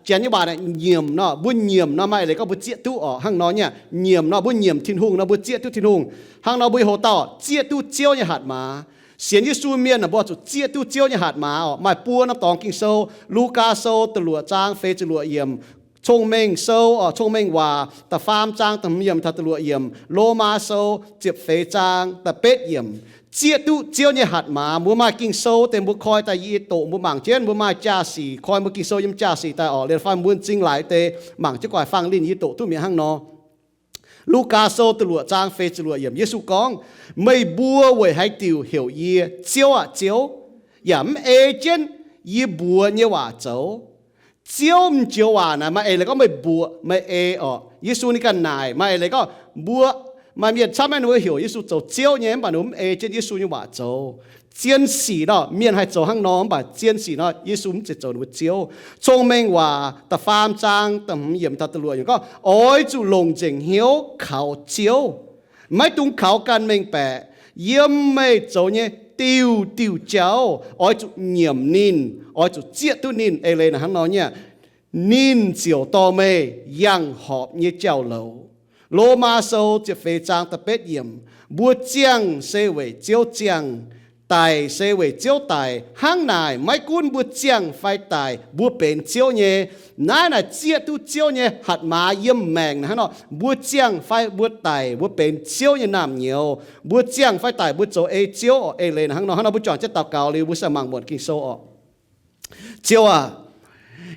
Janx nyei waac naaic nyiemc nor, mbuo nyiemc nor maaih eix leiz gorngv mbuo zieqv duqv orqc. Hnangv nor nyei, nyiemc nor mbuo nyiemc Tin-Hungh nor mbuo zieqv duqv Tin-Hungh. Hnangv nor mbuo nyei hoc dauh zieqv duqv Ziouv nyei hatc maaz. Sienx Yesu mienh naaic mbuo zuqc zieqv duqv Ziouv nyei hatc maaz orqc. Maaih buo norm dorngx Ging-Sou, Lugaa Sou da'luoqc zaang feix ziepc luoqc yiemc, Cong-Mengh Sou orqc, Cong-Mengh Waac da'faam zaang da'hmz yiemc taux da'luoqc yiemc, Lomaa Sou ziepc feix zaang da'betv yiemc. Zieqv duqv Ziouv nyei hatc maaz. Mbuo maaih Ging-Sou deix mbuo koi daaih yie doqc mbuo mangc jienv, mbuo maaih jaa-sic koi mbuo Ging-Sou yiem jaa-sic daaih orqc. Liuz fai mbuo m'zing laaix deix mangc jienv guaax fangx linh yie doqc duqv mi'aqv hnangv nor. Lugaa Sou da'luoqc zaang feix ziepc luoqc yiemc, Yesu gorngv, Meih mbuo weic haaix diuc heuc yie, 'Ziouv aah, Ziouv,' yaac mv ei jienv yie mbuox nyei waac zoux? Ziouv m'joux waac naaic maaih eix leiz gorngv meih mbuoqc meih ei orqc. Yesu ninh ganh naaic maaih eix leiz gorngv mbuo, maaih mienh camv maiv ninh mbuo heuc Yesu zoux Ziouv nyei, mv baac ninh mbuo mv ei jienv Yesu nyei waac zoux. Zien sic nor mienh haih zoux hnangv nor, mv baac zien sic nor Yesu mv zeiz zoux ninh mbuo Ziouv. Cong-Mengh Waac da'faam zaang da'hmz yiemc taux da'luoqc yiemc gorngv, Oix zuqc longc nzengc hnyouv kaux Ziouv, maiv dungx kaux ganh mengh baeqc. Yiem meih zoux nyei diuh diuh jauv oix zuqc nyiemc ninh, oix zuqc zieqv duqv ninh. Eix leiz naaic hnangv nor nyei, ninh ziouc dorh meih yangh horpc nyei jauv-louc. Lomaa Sou ziepc feix zaang da'betv yiemc, Mbuo ziangh se weic Ziouv ziangh, daic se weic Ziouv daic. Hnangv naaic, maiv gunv mbuo ziangh fai daic, mbuo benx Ziouv nyei. Naaiv naaic zieqv duqv Ziouv nyei hatc maaz yiem maengc hnangv nor. Mbuo ziangh fai mbuo daic, mbuo benx Ziouv nyei naamh nyouz. Mbuo ziangh fai daic, mbuo zoux ei Ziouv orqc. Eix leiz hnangv nor, hnangv nor mbuo juangc jienv daux gaux liuz, mbuo se mangc muonc Ging-Sou orqc. Ziouv aah,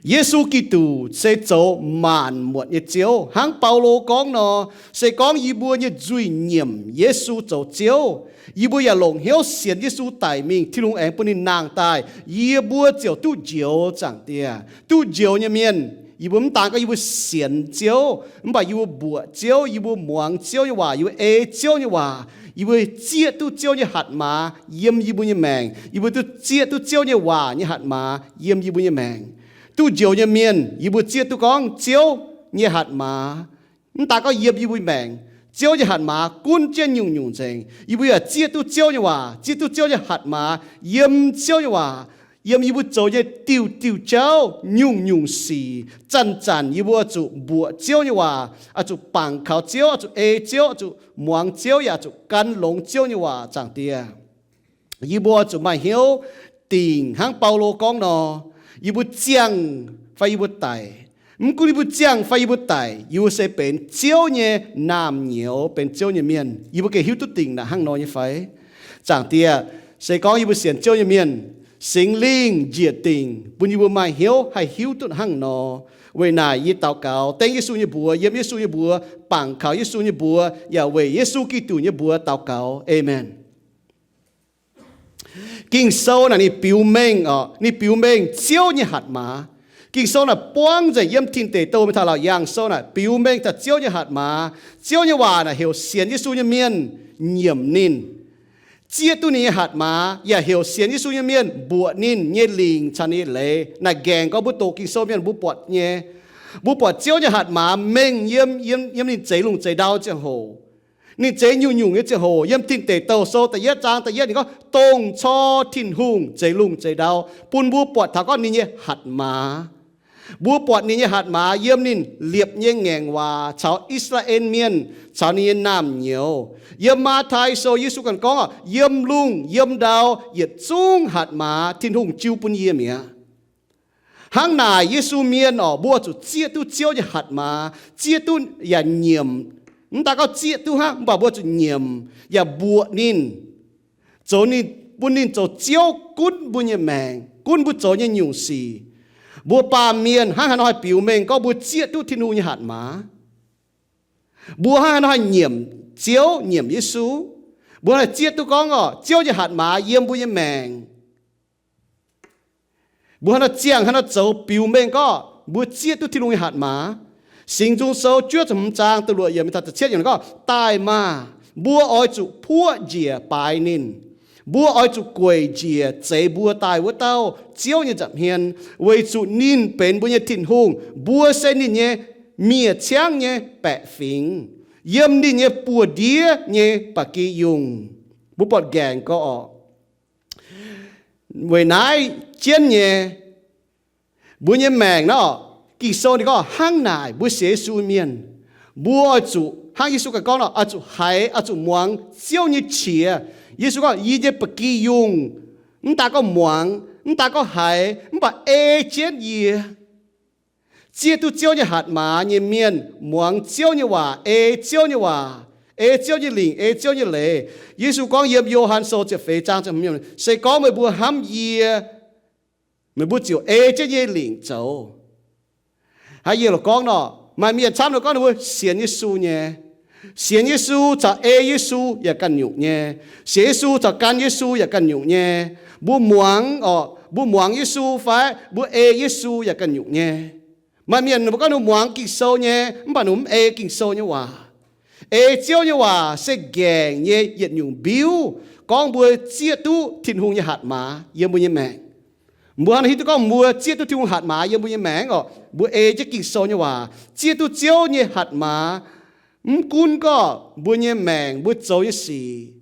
Yesu Giduc se zoux maanc muotc nyei Ziouv. Hnangv Baulo gorngv nor, se gorngv yie mbuo nyei nzuih nyiemc Yesu zoux Ziouv, yie mbuo yaac longc hnyouv sienx Yesu daic mingh, Tin-Hungh aengx bun ninh nangh daaih, yie mbuo ziouc duqv njoux, Zaangc Diex. Duqv njoux nyei mienh, yie mbuo mv daan gorngv yie mbuo sienx Ziouv, mv baac yie mbuo mbuoqc Ziouv, yie mbuo muangx Ziouv nyei waac, yie mbuo ei Ziouv nyei waac, yie mbuo zieqv duqv Ziouv nyei hatc maaz yiem yie mbuo nyei maengc. Yie mbuo duqv zieqv duqv Ziouv nyei waac nyei hatc maaz yiem yie mbuo nyei maengc. Duqv njoux nyei mienh, yie mbuo zieqv duqv gorngv Ziouv nyei hatc maaz mv daan gorngv yiem yie mbuo nyei maengc, Ziouv nyei hatc maaz gunv jienv nyungc-nyungc nzengc. Yie mbuo yaac zieqv duqv Ziouv nyei waac, zieqv duqv Ziouv nyei hatc maaz yiem Ziouv nyei waac, yiem yie mbuo zoux nyei diuh diuh jauv, nyungc-nyungc sic. Zanc-zanc yie mbuo zuqc mbuoqc Ziouv nyei waac, oix zuqc bangc kaux Ziouv, oix zuqc ei Ziouv, oix zuqc muangx Ziouv, yaac zuqc gan longx Ziouv nyei waac, Zaangc Diex. Yie mbuo zuqc maaih hnyouv dingc hnangv Baulo gorngv nor, yie mbuo ziangh fai yie mbuo daic. Mv gunv yie mbuo ziangh fai yie mbuo daic, yie mbuo se benx Ziouv nyei naamh nyouz, benx Ziouv nyei mienh. Yie mbuo gengh hiuv duqv dingc naaic hnangv nor nyei fai? Zaangc Diex, se gorngv yie mbuo sienx Ziouv nyei mienh, Singx Lingh njiec dingc bun yie mbuo maaih hnyouv haih hiuv duqv hnangv nor. Weic naaic yie daux gaux dengv Yesu nyei mbuox, yiem Yesu nyei mbuox, bangc kaux Yesu nyei mbuox, yaac weic Yesu Giduc nyei mbuox daux gaux. Aamen. Ging-Sou naaic ninh biux mengh oc, ninh biux mengh Ziouv nyei hatc maaz. Ging-Sou naaic buangv nzengc yiem Tin Deic Douh mingh taux Laauc Yaangh Sou naaic biux mengh taux Ziouv nyei hatc maaz. Ziouv nyei waac naaic heuc sienx Yesu nyei mienh nyiemc ninh, zieqv duqv ninh nyei hatc maaz, yaac heuc sienx Yesu nyei mienh mbuoqc ninh nyei lingc caux ninh nyei leiz. Naaic nqaengc gorngv mbuo doqc Ging-Sou mienh mbuo buatc nyei. Mbuo buatc Ziouv nyei hatc maaz mengh yiem, yiem, yiem ninh zeix lungh zeix ndau ziangh hoc. Ninh zeix nyungc-nyungc nyei ziangh hoc. Yiem Tin Deic Douh Sou da'yietv zaang da'yietv ninh gorngv, dongh cor Tin-Hungh zeix lungh zeix ndau bun mbuo buatc taux gorngv ninh nyei hatc maaz. Mbuo buatc ninh nyei hatc maaz yiem ninh liepc nyei ngaengc waac caux I^saa^laa^en Mienh caux ninh nyei naamh nyouz. Yiem Matv^tai Sou Yesu ganh gorngv, yiem lungh yiem ndau yietc zungv hatc maaz Tin-Hungh jiu bun yie mi'aqv. Hnangv naaic Yesu mienh oc, mbuo zuqc zieqv duqv Ziouv nyei hatc maaz, zieqv duqv yaac nyiemc. Mv daan gorngv zieqv duqv hnangv, mv baac mbuo zuqc nyiemc yaac mbuoqc ninh, zoux ninh, bun ninh zoux Ziouv gunv mbuo nyei maengc, gunv mbuo zoux nyei nyungc sic. Mbuo baamh mienh hnangv haaix nor haih biux mengh gorngv mbuo zieqv duqv Tin-Hungh nyei hatc maaz? Mbuo hnangv haaix nor haih nyiemc Ziouv, nyiemc Yesu? Mbuo haih zieqv duqv gorngv oc, Ziouv nyei hatc maaz yiem mbuo nyei maengc. Mbuo haaix nor ziangh, haaix nor zoux biux mengh gorngv mbuo zieqv duqv Tin-Hungh nyei hatc maaz? Singx Nzung Sou juov ziepc hmz zaang da'luoqc yiemc mingh taux da'cietv yiemc gorngv, Daaih maah! Mbuo oix zuqc puoqv njiec baaix ninh. Mbuo oix zuqc gueic njiec zeix mbuo daaih wuov dauh, Ziouv nyei nza'hmien, weic zuqc ninh benx mbuo nyei Tin-Hungh. Mbuo se ninh nyei miev-ciangv nyei baeqc fingx, yiem ninh nyei buoz-ndiev nyei ba'gi yungh. Mbuo buatc nqaengc gorngv oc, weic naaiv jienv nyei, mbuo nyei maengc naaiv oc, Ging-Sou ninh gorngv hnangv naaic, mbuo sienx Yesu mienh, mbuo oix zuqc hnangv Yesu ganh gorngv nor, oix zuqc haiz, oix zuqc muangx Ziouv nyei qiex. Yesu gorngv, yie nyei ba'gi yungh, mv daaih gorngv muangx, mv daaih gorngv haiz, mv baac ei jienv yie. Zieqv duqv Ziouv nyei hatc maaz nyei mienh muangx Ziouv nyei waac, ei Ziouv nyei waac, ei Ziouv nyei lingc, ei Ziouv nyei leiz. Yesu gorngv yiem Yo^han Sou ziepc feix zaang, se gorngv meih mbuo hnamv yie, meih mbuo ziouc ei jienv yie nyei lingc zoux. Hnangv yie loc gorngv nor, maaih mienh camv nor gorngv ninh mbuo sienx Yesu nyei. Sienx Yesu caux ei Yesu yaac ganh nyungc nyei. Sienx Yesu caux gan Yesu yaac ganh nyungc nyei. Mbuo muangx oc, mbuo muangx Yesu fai mbuo ei Yesu yaac ganh nyungc nyei. Maaih mienh ninh mbuo gorngv ninh muangx Ging-Sou nyei, mv baac ninh mv ei Ging-Sou nyei waac. Ei Ziouv nyei waac se nqaengc nyei yietc nyungc mbiuv gorngv mbuo zieqv duqv Tin-Hungh nyei hatc maaz yiem mbuo nyei maengc. Mbuo hnangv naaic hiuv duqv gorngv mbuo zieqv duqv Tin-Hungh hatc maaz yiem mbuo nyei maengc oc, mbuo ei jienv Ging-Sou nyei waac, zieqv duqv Ziouv nyei hatc maaz. Mv gunv gorngv mbuo nyei maengc, mbuo zoux nyei sic,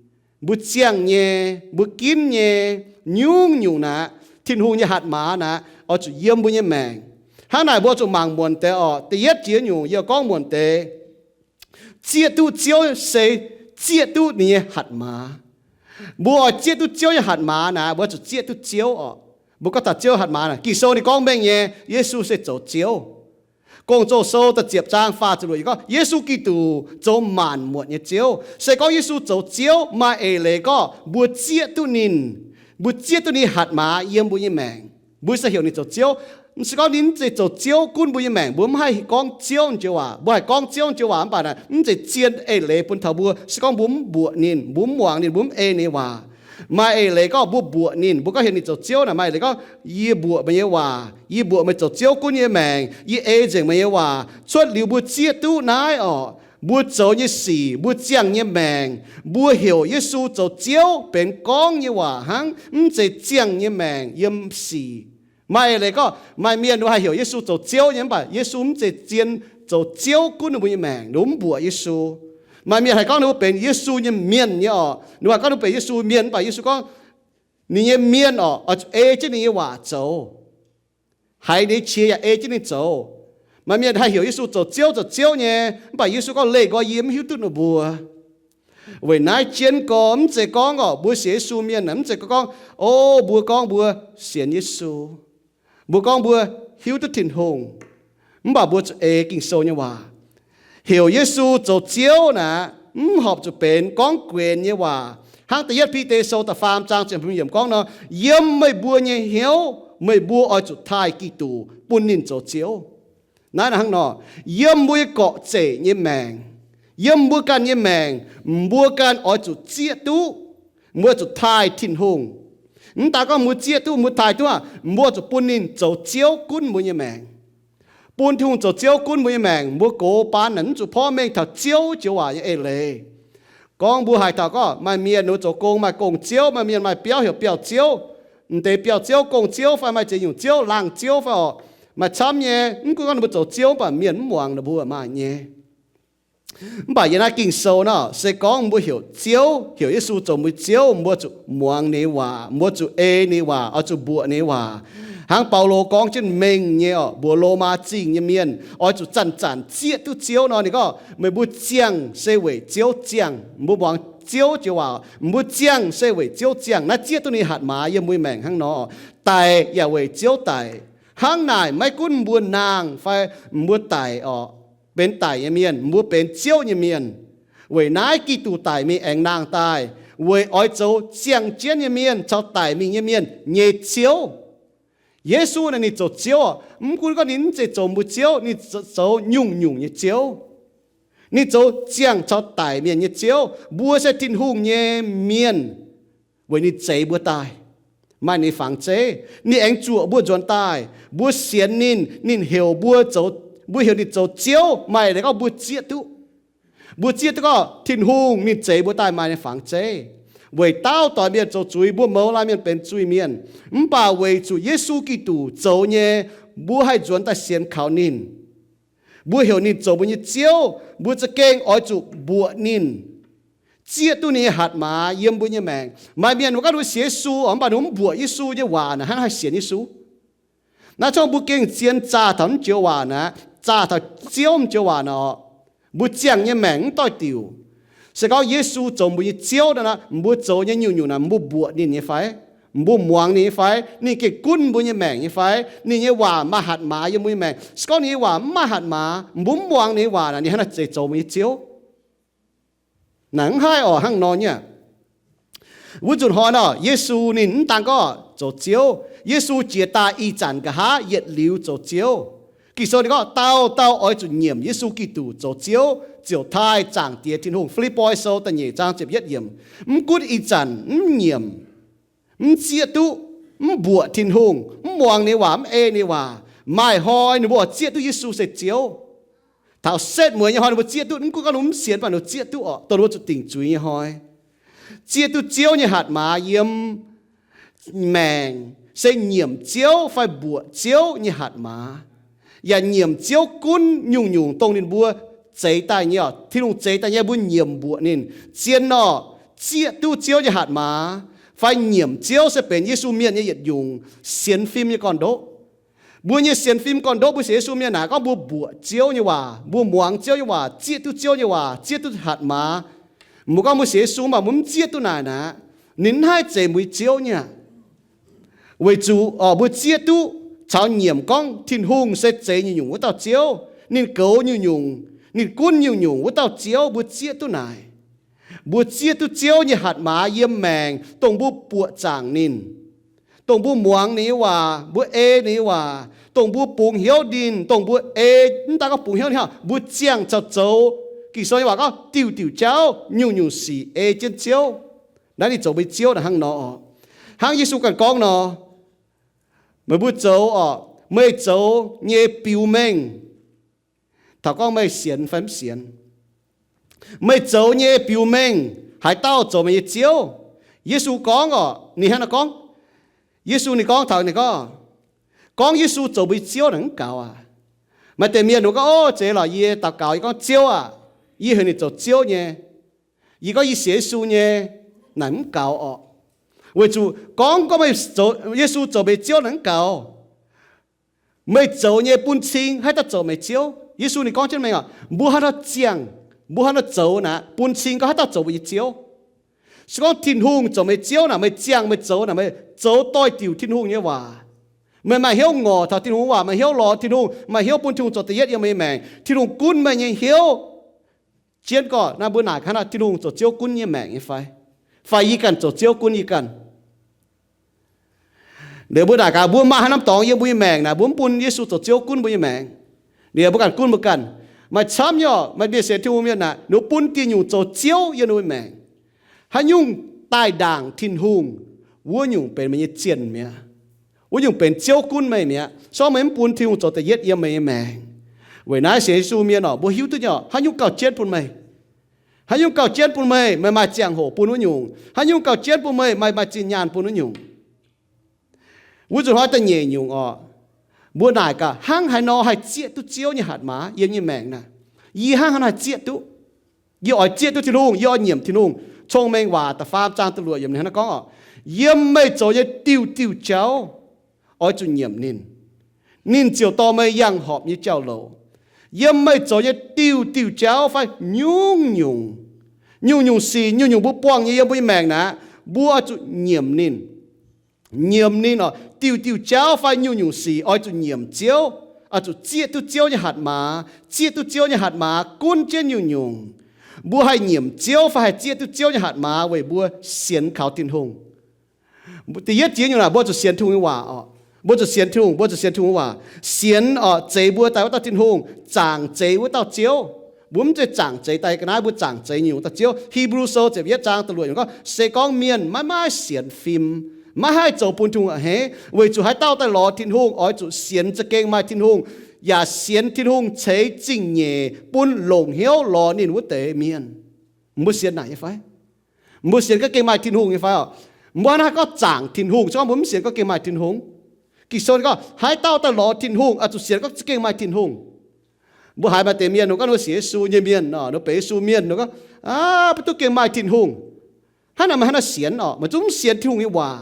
mbuo ziangh nyei, mbuo ginv nyei, nyungc-nyungc naaic, Tin-Hungh nyei hatc maaz naaic oix zuqc yiem mbuo nyei maengc. Hnangv naaic mbuo zuqc mangc muonc deix oc. Da'yietv jiex nyungc yie gorngv muonc deix, zieqv duqv Ziouv se zieqv duqv ninh nyei hatc maaz. Mbuo oix zieqv duqv Ziouv nyei hatc maaz naaic, mbuo zuqc zieqv duqv Ziouv oc. Mbuo gorngv taux Ziouv hatc maaz naaic, Ging-Sou ninh gorngv mengh nyei, Yesu se zoux Ziouv. Gong-Zoh Sou da'ziepc zaang faah ziepc luoqc yiemc gorngv, Yesu Giduc zoux maanc muotc nyei Ziouv. Se gorngv Yesu zoux Ziouv, maaih eix leiz gorngv mbuo zieqv duqv ninh, mbuo zieqv duqv ninh hatc maaz yiem mbuo nyei maengc, mbuo se heuc ninh zoux Ziouv. Se gorngv ninh mv zeiz zoux Ziouv gunv mbuo nyei maengc, mbuo mv haih gorngv Ziouv joux waac. Mbuo haih gorngv Ziouv joux waac mv baac naaic mv zeiz zien eix leiz bun taux mbuo. Se gorngv mbuo mv mbuoqc ninh, mbuo mv muangx ninh, mbuo mv ei ninh nyei waac. Maaih eix leiz gorngv mbuo mbuoqc ninh, mbuo gorngv heuc ninh zoux Ziouv naaic, maaih eix leiz gorngv, yie mbuoqc meih nyei waac, yie mbuoqc meih zoux Ziouv gunv yie nyei maengc, yie ei nzengc meih nyei waac. Cuotv liuz mbuo zieqv duqv naaiv oc, mbuo zoux nyei sic, mbuo ziangh nyei maengc, mbuo heuc Yesu zoux Ziouv benx gorngv nyei waac hnangv, mv zeiz ziangh nyei maengc yiem sic. Maaih eix leiz gorngv maaih mienh ninh haih heuc Yesu zoux Ziouv nyei, mv baac Yesu mv zeiz zien zoux Ziouv gunv ninh mbuo nyei maengc, ninh mbuo mv mbuoqc Yesu. Maaih mienh haih gorngv ninh mbuo benx Yesu nyei mienh nyei oc, ninh mbuo haih gorngv ninh mbuo benx Yesu mienh, mv baac Yesu gorngv ninh nyei mienh oc, oix zuqc ei jienv ninh nyei waac zoux, haiz ninh nyei qiex yaac ei jienv ninh zoux. Maaih mienh haih heuc Yesu zoux Ziouv, zoux Ziouv nyei, mv baac Yesu gorngv, leih nqoi yie mv hiuv duqv ninh mbuo. Weic naaiv jienv gorx mv zeiz gorngv oc, mbuo sienx Yesu mienh mv zeiz gorngv, o, mbuo gorngv mbuo sienx Yesu, mbuo gorngv mbuo hiuv duqv Tin-Hungh, mv baac mbuo zuqc eix Ging-Sou nyei waac. Heuc Yesu zoux Ziouv naaic, mv horpc zuqc benx gorngv guenx nyei waac. Hnangv da'yietv Bide Sou da'faam zaang ziepc hmz yiemc gorngv nor, yiem meih mbuo nyei hnyouv meih mbuo oix zuqc taaih Giduc bun ninh zoux Ziouv. Naaiv hnangv nor, yiem mbuo nyei gorqv-zeic nyei maengc, yiem mbuo ganh nyei maengc, mbuo ganh oix zuqc zieqv duqv, mbuo zuqc taaih Tin-Hungh. Mv daaih gorngv mbuo zieqv duqv, mbuo taaih duqv, mbuo zuqc bun ninh zoux Ziouv gunv mbuo nyei maengc. Bun Tin-Hungh zoux Ziouv gunv mbuo nyei maengc, mbuo gox baan naaic mv zuqc porv mengh taux Ziouv joux waac nyei eix leiz. Gorngv mbuo haiz taux gorngv maaih mienh ninh zoux gong maaih gong-ziouv, maaih mienh maaih biauv heuc biauv-ziouv. M'deix biauv-ziouv, gong-ziouv fai maaih ziex nyungc ziouv, laangz ziouv fai oc, maaih camv nyei. Mv gunv gorngv ninh mbuo zoux ziouv, mv baac mienh mv muangx ninh mbuo maaih nyei. Mv baac yiem naaiv Ging-Sou nor, se gorngv mbuo heuc Ziouv, heuc Yesu zoux mbuo Ziouv, mbuo zuqc muangx ninh nyei waac, mbuo zuqc ei ninh nyei waac, oix zuqc mbuoqc ninh nyei waac. Hnangv Baulo gorngv jienv mengh nyei oc, mbuox Lomaa Zingh nyei mienh oix zuqc zanc-zanc zieqv duqv Ziouv nor, ninh gorngv, meih mbuo ziangh se weic Ziouv ziangh. Mbuo muangx Ziouv joux waac, mbuo ziangh se weic Ziouv ziangh. Naaiv zieqv duqv ninh hatc maaz yiem mbuo nyei maengc hnangv nor. Daic yaac weic Ziouv daic. Hnangv naaic, maiv gunv mbuo naang fai mbuo daic oc, benx daic nyei mienh, mbuo benx ziouv nyei mienh. Weic naaiv Giduc daic mingh aengx naang daaih, weic oix zoux ziangh jienv nyei mienh caux daic mingh nyei mienh nyei Ziouv. Yesu naaic ninh zoux Ziouv, mv gunv gorngv ninh mv zeiz zoux mbuo Ziouv, ninh zoux nyungc-nyungc nyei Ziouv. Ninh zoux ziangh caux daic mienh nyei Ziouv. Mbuo se Tin-Hungh nyei mienh, weic ninh zeix mbuo daaih, maaih ninh nyei fangx zeiv. Ninh aengx zuoqc mbuo nzuonx daaih. Mbuo sienx ninh, ninh heuc mbuo zoux, mbuo heuc ninh zoux Ziouv, maaih leiz gorngv mbuo zieqv duqv. Mbuo zieqv duqv gorngv Tin-Hungh ninh zeix mbuo daaih maaih ninh nyei fangx zeiv. Weic daauh doix mienh zoux zuiz, mbuo mouz laanh mienh benx zuiz-mienh. Mv baac weic zuqc Yesu Giduc zoux nyei, mbuo haih nzuonx daaih sienx kaux ninh. Mbuo heuc ninh zoux mbuo nyei Ziouv, mbuo za'gengh oix zuqc mbuoqc ninh, zieqv duqv ninh nyei hatc maaz yiem mbuo nyei maengc. Maaih mienh mbuo gorngv ninh mbuo sienx Yesu, mv baac ninh mbuo mv mbuoqc Yesu nyei waac naaic, hnangv haih sienx Yesu? Naaiv zorqv mbuo gengh zien zaah taux mv joux waac naaiv, zaah taux Ziouv mv joux waac naaiv orqc, mbuo ziangh nyei maengc mv doix-diuc. Se gorngv Yesu zoux mbuo nyei Ziouv naaiv, mbuo zoux nyei nyungc-nyungc naaiv, mbuo mbuoqc ninh nyei fai? Mbuo muangx ninh nyei fai? Ninh gengh gunv mbuo nyei maengc nyei fai? Ninh nyei waac maaih hatc maaz yiem mbuo nyei maengc. Se gorngv ninh nyei waac mv maaih hatc maaz, mbuo mv muangx ninh nyei waac naaiv, ninh hnangv naaiv zeiz zoux mbuo nyei Ziouv? Naaic mv haih orqc, hnangv nor nyei aqv. Wuov nzunc hnoi nor, Yesu ninh mv daan gorngv zoux Ziouv. Yesu jiex daaih ih zanc nqa'haav yietc liuz zoux Ziouv. Ging-Sou ninh gorngv dauh dauh oix zuqc nyiemc Yesu Giduc zoux Ziouv, ziouc taaih Zaangc Diex Tin-Hungh. Fi^lipv^poi Sou da'nyeic zaang ziepc yietv yiemc. Mv gunv ih zanc mv nyiemc, mv zieqv duqv, mv mbuoqc Tin-Hungh, mv muangx ninh nyei waac, mv ei ninh nyei waac, maaih hnoi ninh mbuo oix zieqv duqv Yesu se Ziouv. Taux setv mueiz nyei hnoi ninh mbuo zieqv duqv, mv gunv gorngv ninh mbuo mv sienx, mv baac ninh mbuo zieqv duqv orqc, dongh ninh mbuo zuqc dingc zuiz nyei hnoi. Zieqv duqv Ziouv nyei hatc maaz yiem maengc, se nyiemc Ziouv fai mbuoqc Ziouv nyei hatc maaz, yaac nyiemc Ziouv gunv nyungc-nyungc dongh ninh mbuo zeix daaih nyei orqc. Tin-Hungh zeix daaih nyei mbuo nyiemc mbuoqc ninh. Zien orqc, zieqv duqv Ziouv nyei hatc maaz fai nyiemc Ziouv se benx Yesu mienh nyei yietc nyungc sienx fim nyei gorn-ndoqv. Mbuo nyei sienx fim gorn-ndoqv, mbuo sienx Yesu mienh naaic, gorngv mbuo mbuoqc Ziouv nyei waac, mbuo muangx Ziouv nyei waac, zieqv duqv Ziouv nyei waac, zieqv duqv hatc maaz. Mbuo gorngv mbuo sienx Yesu mv baac mbuo mv zieqv duqv naaic naaic, ninh mv haih zeiz mbuo nyei Ziouv nyei aqv. Weic zuqc orqc, mbuo zieqv duqv caux nyiemc gorngv Tin-Hungh se zeix nyungc-nyungc wuov dauh Ziouv, ninh goux nyungc-nyungc, ninh gunv nyungc-nyungc wuov dauh Ziouv, mbuo zieqv duqv naaic. Mbuo zieqv duqv Ziouv nyei hatc maaz yiem maengc, dongh mbuo buoqc zaangc ninh, dongh mbuo muangx ninh nyei waac, mbuo ei ninh nyei waac, dongh mbuo bungx hnyouv ninh, dongh mbuo ei, mv daan gorngv bungx hnyouv ninh hnangv, mbuo ziangh caux zoux. Ging-Sou nyei waac gorngv diuh diuh jauv, nyungc-nyungc sic ei jienv Ziouv. Naaiv ninh zoux mbuo nyei Ziouv naaic hnangv nor orqc. Hnangv Yesu ganh gorngv nor, meih mbuo zoux orqc, meih zoux nyei biux mengh, taux gorngv meih sienx fai mv sienx, meih zoux nyei biux mengh, haaix dauh zoux meih nyei ziouv? Yesu gorngv orqc, ninh hnangv naaiv gorngv. Yesu ninh gorngv taux ninh gorngv, gorngv Yesu zoux mbuo nyei Ziouv naaic mv gaux aqv. Maaih deix mienh ninh gorngv, Ov, zeiz lorqc, yie daux gaux yie gorngv, Ziouv aah! Yie heuc ninh zoux Ziouv nyei. Yie gorngv yie sienx Yesu nyei. Naaic mv gaux orqc. Weic zuqc gorngv, gorngv meih zoux, Yesu zoux meih nyei Ziouv naaic mv gaux. Meih zoux nyei bun cing haaix dauh zoux meih Ziouv? Yesu ninh gorngv jienv mengh orqc, mbuo haaix nor ziangh, mbuo haaix nor zoux naaic, bun cing gorngv haaix dauh zoux mbuo nyei Ziouv. Se gorngv Tin-Hungh zoux meih Ziouv naaic, meih ziangh meih zoux naaic, meih zoux doix-diuc Tin-Hungh nyei waac. Meih maaih hnyouv ngorc taux Tin-Hungh waac, maaih hnyouv lorz Tin-Hungh, maaih hnyouv bun Tin-Hungh zoux da'yietv yiem meih nyei maengc. Tin-Hungh gunv meih nyei hnyouv. Jienv gorqv naaiv mbuo naaic gaax, Tin-Hungh zoux Ziouv gunv yie maengc nyei fai? Fai yie ganh zoux Ziouv gunv yie ganh? Liuz mbuo naaic gaax, mbuo maaih haaix norm dorngx yiem mbuo nyei maengc naaic, mbuo mv bun Yesu zoux Ziouv gunv mbuo nyei maengc. Liuz mbuo ganh gunv mbuo ganh. Maaih camv nyei orqc, maaih mienh sienx Tin-Hungh mienh naaic, ninh mbuo bun dieh nyungc zoux ziouv yiem ninh mbuo nyei maengc. Haaix nyungc daaih ndaangc Tin-Hungh, wuov nyungc benx meih nyei zienh mi'aqv. Wuov nyungc benx Ziouv gunv meih mi'aqv. Se gorngv meih mv bun Tin-Hungh zoux da'yietv yiem meih nyei maengc. Weic naaiv sienx Yesu mienh orqc, mbuo hiuv duqv nyei orqc, haaix nyungc gauh jienv bun meih. Haaix nyungc gauh jienv bun meih, meih maaih ziangh hoc bun wuov nyungc. Haaix nyungc gauh jienv bun meih, meih maaih zinh nyaanh bun wuov nyungc. Wuov nzunc hnoi da'nyeic nyungc orqc, mbuo naaic gaax, hnangv haaix nor haih zieqv duqv Ziouv nyei hatc maaz yiem nyei maengc naaic? Yie hnangv haaix nor haih zieqv duqv? Yie oix zieqv duqv Tin-Hungh, yie oix nyiemc Tin-Hungh. Cong-Mengh Waac da'faam zaang da'luoqc yiemc ninh hnangv naaiv gorngv orqc, yiem meih zoux nyei diuh diuh jauv oix zuqc nyiemc ninh. Ninh ziouc dorh meih yangh horpc nyei jauv-louc. Yiem meih zoux nyei diuh diuh jauv fai nyungc-nyungc, nyungc-nyungc sic, nyungc-nyungc mbuo buangh nyei yiem mbuo nyei maengc naaic, mbuo oix zuqc nyiemc ninh. Nyiemc ninh orqc, diuh diuh jauv fai nyungc-nyungc sic oix zuqc nyiemc Ziouv, oix zuqc zieqv duqv Ziouv nyei hatc maaz, zieqv duqv Ziouv nyei hatc maaz gunv jienv nyungc-nyungc. Mbuo haih nyiemc Ziouv fai haih zieqv duqv Ziouv nyei hatc maaz weic mbuo sienx kaux Tin-Hungh. Da'yietv jiex nyungc naaic, mbuo zuqc sienx Tin-Hungh nyei waac orqc. Mbuo zuqc sienx Tin-Hungh, mbuo zuqc sienx Tin-Hungh waac. Sienx orqc, zeix mbuo daaih wuov dauh Tin-Hungh, zaangc zeix wuov dauh Ziouv. Mbuo mv zeiz zaangc zeix daaih ga'naaiv, mbuo zaangc zeix nyungc dauh Ziouv. Hipv^lu Sou ziepc yietv zaang da'luoqc yiemc gorngv, se gorngv mienh maiv maaih sienx fim, maiv haih zoux bun Tin-Hungh a'hneiv, weic zuqc haaix dauh daaih lorz Tin-Hungh oix zuqc sienx za'gengh maaih Tin-Hungh, yaac sienx Tin-Hungh ceix zingh nyeic bun longc hnyouv lorz ninh wuov deix mienh. Mbuo sienx naaic nyei fai? Mbuo sienx gorngv gengh maaih Tin-Hungh nyei fai orqc? Mbuo hnangv naaiv gorngv zaangc Tin-Hungh, se gorngv mbuo mv sienx gorngv gengh maaih Tin-Hungh. Ging-Sou gorngv, haaix dauh daaih lorz Tin-Hungh oix zuqc sienx gorngv za'gengh maaih Tin-Hungh. Mbuo haiz maaih deix mienh, ninh gorngv ninh sienx Yesu nyei mienh, ninh benx Yesu mienh, ninh gorngv, aav, mv duqv gengh maaih Tin-Hungh. Hnangv naaic meih hnangv naaiv sienx orqc, meih zungv mv sienx Tin-Hungh nyei waac.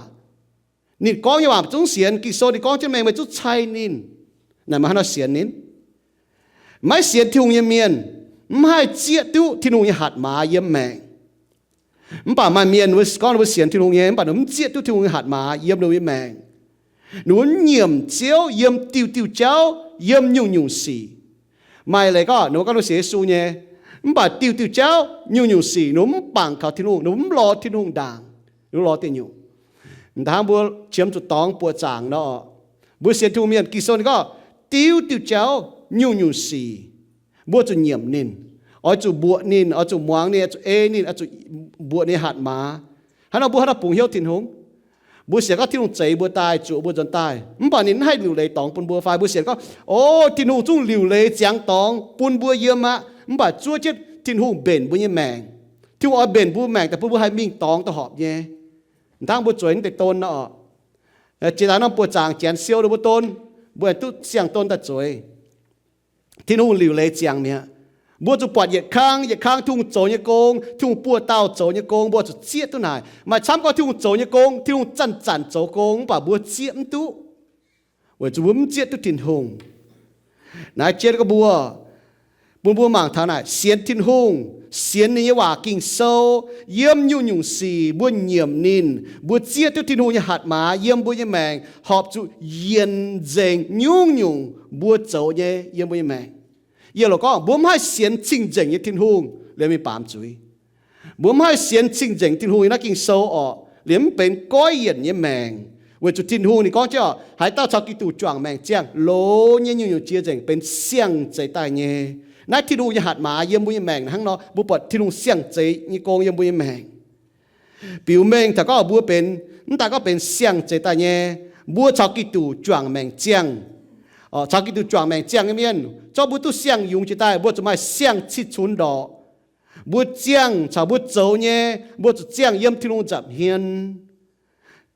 Ninh gorngv nyei waac zungv sienx. Ging-Sou ninh gorngv jienv mengh meih zungv cai ninh. Naaic meih haaix nor sienx ninh? Maiv sienx Tin-Hungh nyei mienh mv haih zieqv duqv Tin-Hungh nyei hatc maaz yiem maengc. Mv baac maaih mienh gorngv ninh mbuo sienx Tin-Hungh nyei, mv baac ninh mv zieqv duqv Tin-Hungh nyei hatc maaz yiem ninh mbuo nyei maengc. Ninh mbuo mv nyiemc Ziouv yiem diuh diuh jauv, yiem nyungc-nyungc sic. Maaih leiz gorngv ninh mbuo gorngv ninh mbuo sienx Yesu nyei, mv baac diuh diuh jauv, nyungc-nyungc sic ninh mbuo mv bangc kaux Tin-Hungh, ninh mbuo mv lorz Tin-Hungh ndaangc, ninh mbuo lorz deix nyungc. Mv daan mbuo qiemx zuqc dorngx buoqc zaangc nor, mbuo sienx Tin-Hungh mienh, Ging-Sou ninh gorngv diuh diuh jauv, nyungc-nyungc sic, mbuo zuqc nyiemc ninh, oix zuqc mbuoqc ninh, oix zuqc muangx ninh, oix zuqc ei ninh, oix zuqc mbuoqc ninh hatc maaz. Hnangv nor mbuo hnangv haaix nor bungx hnyouv Tin-Hungh? Mbuo sienx gorngv Tin-Hungh zeix mbuo daaih, zuoqc mbuo nzuonx daaih, mv baac ninh mv haih liuc leiz dorngx bun mbuo fai? Mbuo sienx gorngv, o, Tin-Hungh zungv liuc leiz ziangx dorngx bun mbuo yiem aqv, mv baac zuov jienv Tin-Hungh mbenc mbuo nyei maengc. Tin-Hungh oix mbenc mbuo maengc daaih bun mbuo haih mingh dorngx daaih horpc nyei. Mv dangv mbuo zueiz naaiv deix don nor, jiex daaih norm buoqc zaangc janx siou ninh mbuo don, mbuo aengx duqv siang-don daaih zueiz. Tin-Hungh liuc leiz ziangx mi'aqv. Mbuo zuqc buatc yietc kang yietc kang Tin-Hungh zoux nyei gong, Tin-Hungh buoz-dauh zoux nyei gong, mbuo zuqc zieqv duqv naaic. Maaih camv gorngv Tin-Hungh zoux nyei gong, Tin-Hungh zanc-zanc zoux gong, mv baac mbuo zieqv mv duqv, weic zuqc mbuo mv zieqv duqv Tin-Hungh. Naaiv jienv gorngv mbuo, bun mbuo mangc taux naaic sienx Tin-Hungh, sienx ninh nyei waac Ging-Sou, yiem nyungc-nyungc sic mbuo nyiemc ninh, mbuo zieqv duqv Tin-Hungh nyei hatc maaz yiem mbuo nyei maengc, horpc zuqc yienc nzengc nyungc-nyungc mbuo zoux nyei yiem mbuo nyei maengc. Yie loc gorngv mbuo mv haih sienx cing-nzengc nyei Tin-Hungh liemh mingh baamz zuiz. Mbuo mv haih sienx cing-nzengc Tin-Hungh nyei naaiv Ging-Sou orqc, liemh mv benx goiv yienc nyei maengc. Weic zuqc Tin-Hungh ninh gorngv jienv orqc, haaix dauh caux Giduc juangc maengc ziangh, loz nyei nyungc-nyungc jiex nzengc benx siang-zeix daaih nyei. Naaiv Tin-Hungh nyei hatc maaz yiem mbuo nyei maengc hnangv nor, mbuo buatc Tin-Hungh siang-zeix nyei gong yiem mbuo nyei maengc. Biux mengh taux gorngv mbuo benx, mv daaih gorngv benx siang-zeix daaih nyei, mbuo caux Giduc juangc maengc ziangh, caux Giduc juangc maengc ziangh nyei mienh, zorqv mbuo duqv siang-yungz jiex daaih, mbuo zuqc maaih siang-cih cunx ndorqc. Mbuo ziangh caux mbuo zoux nyei, mbuo zuqc ziangh yiem Tin-Hungh nza'hmien.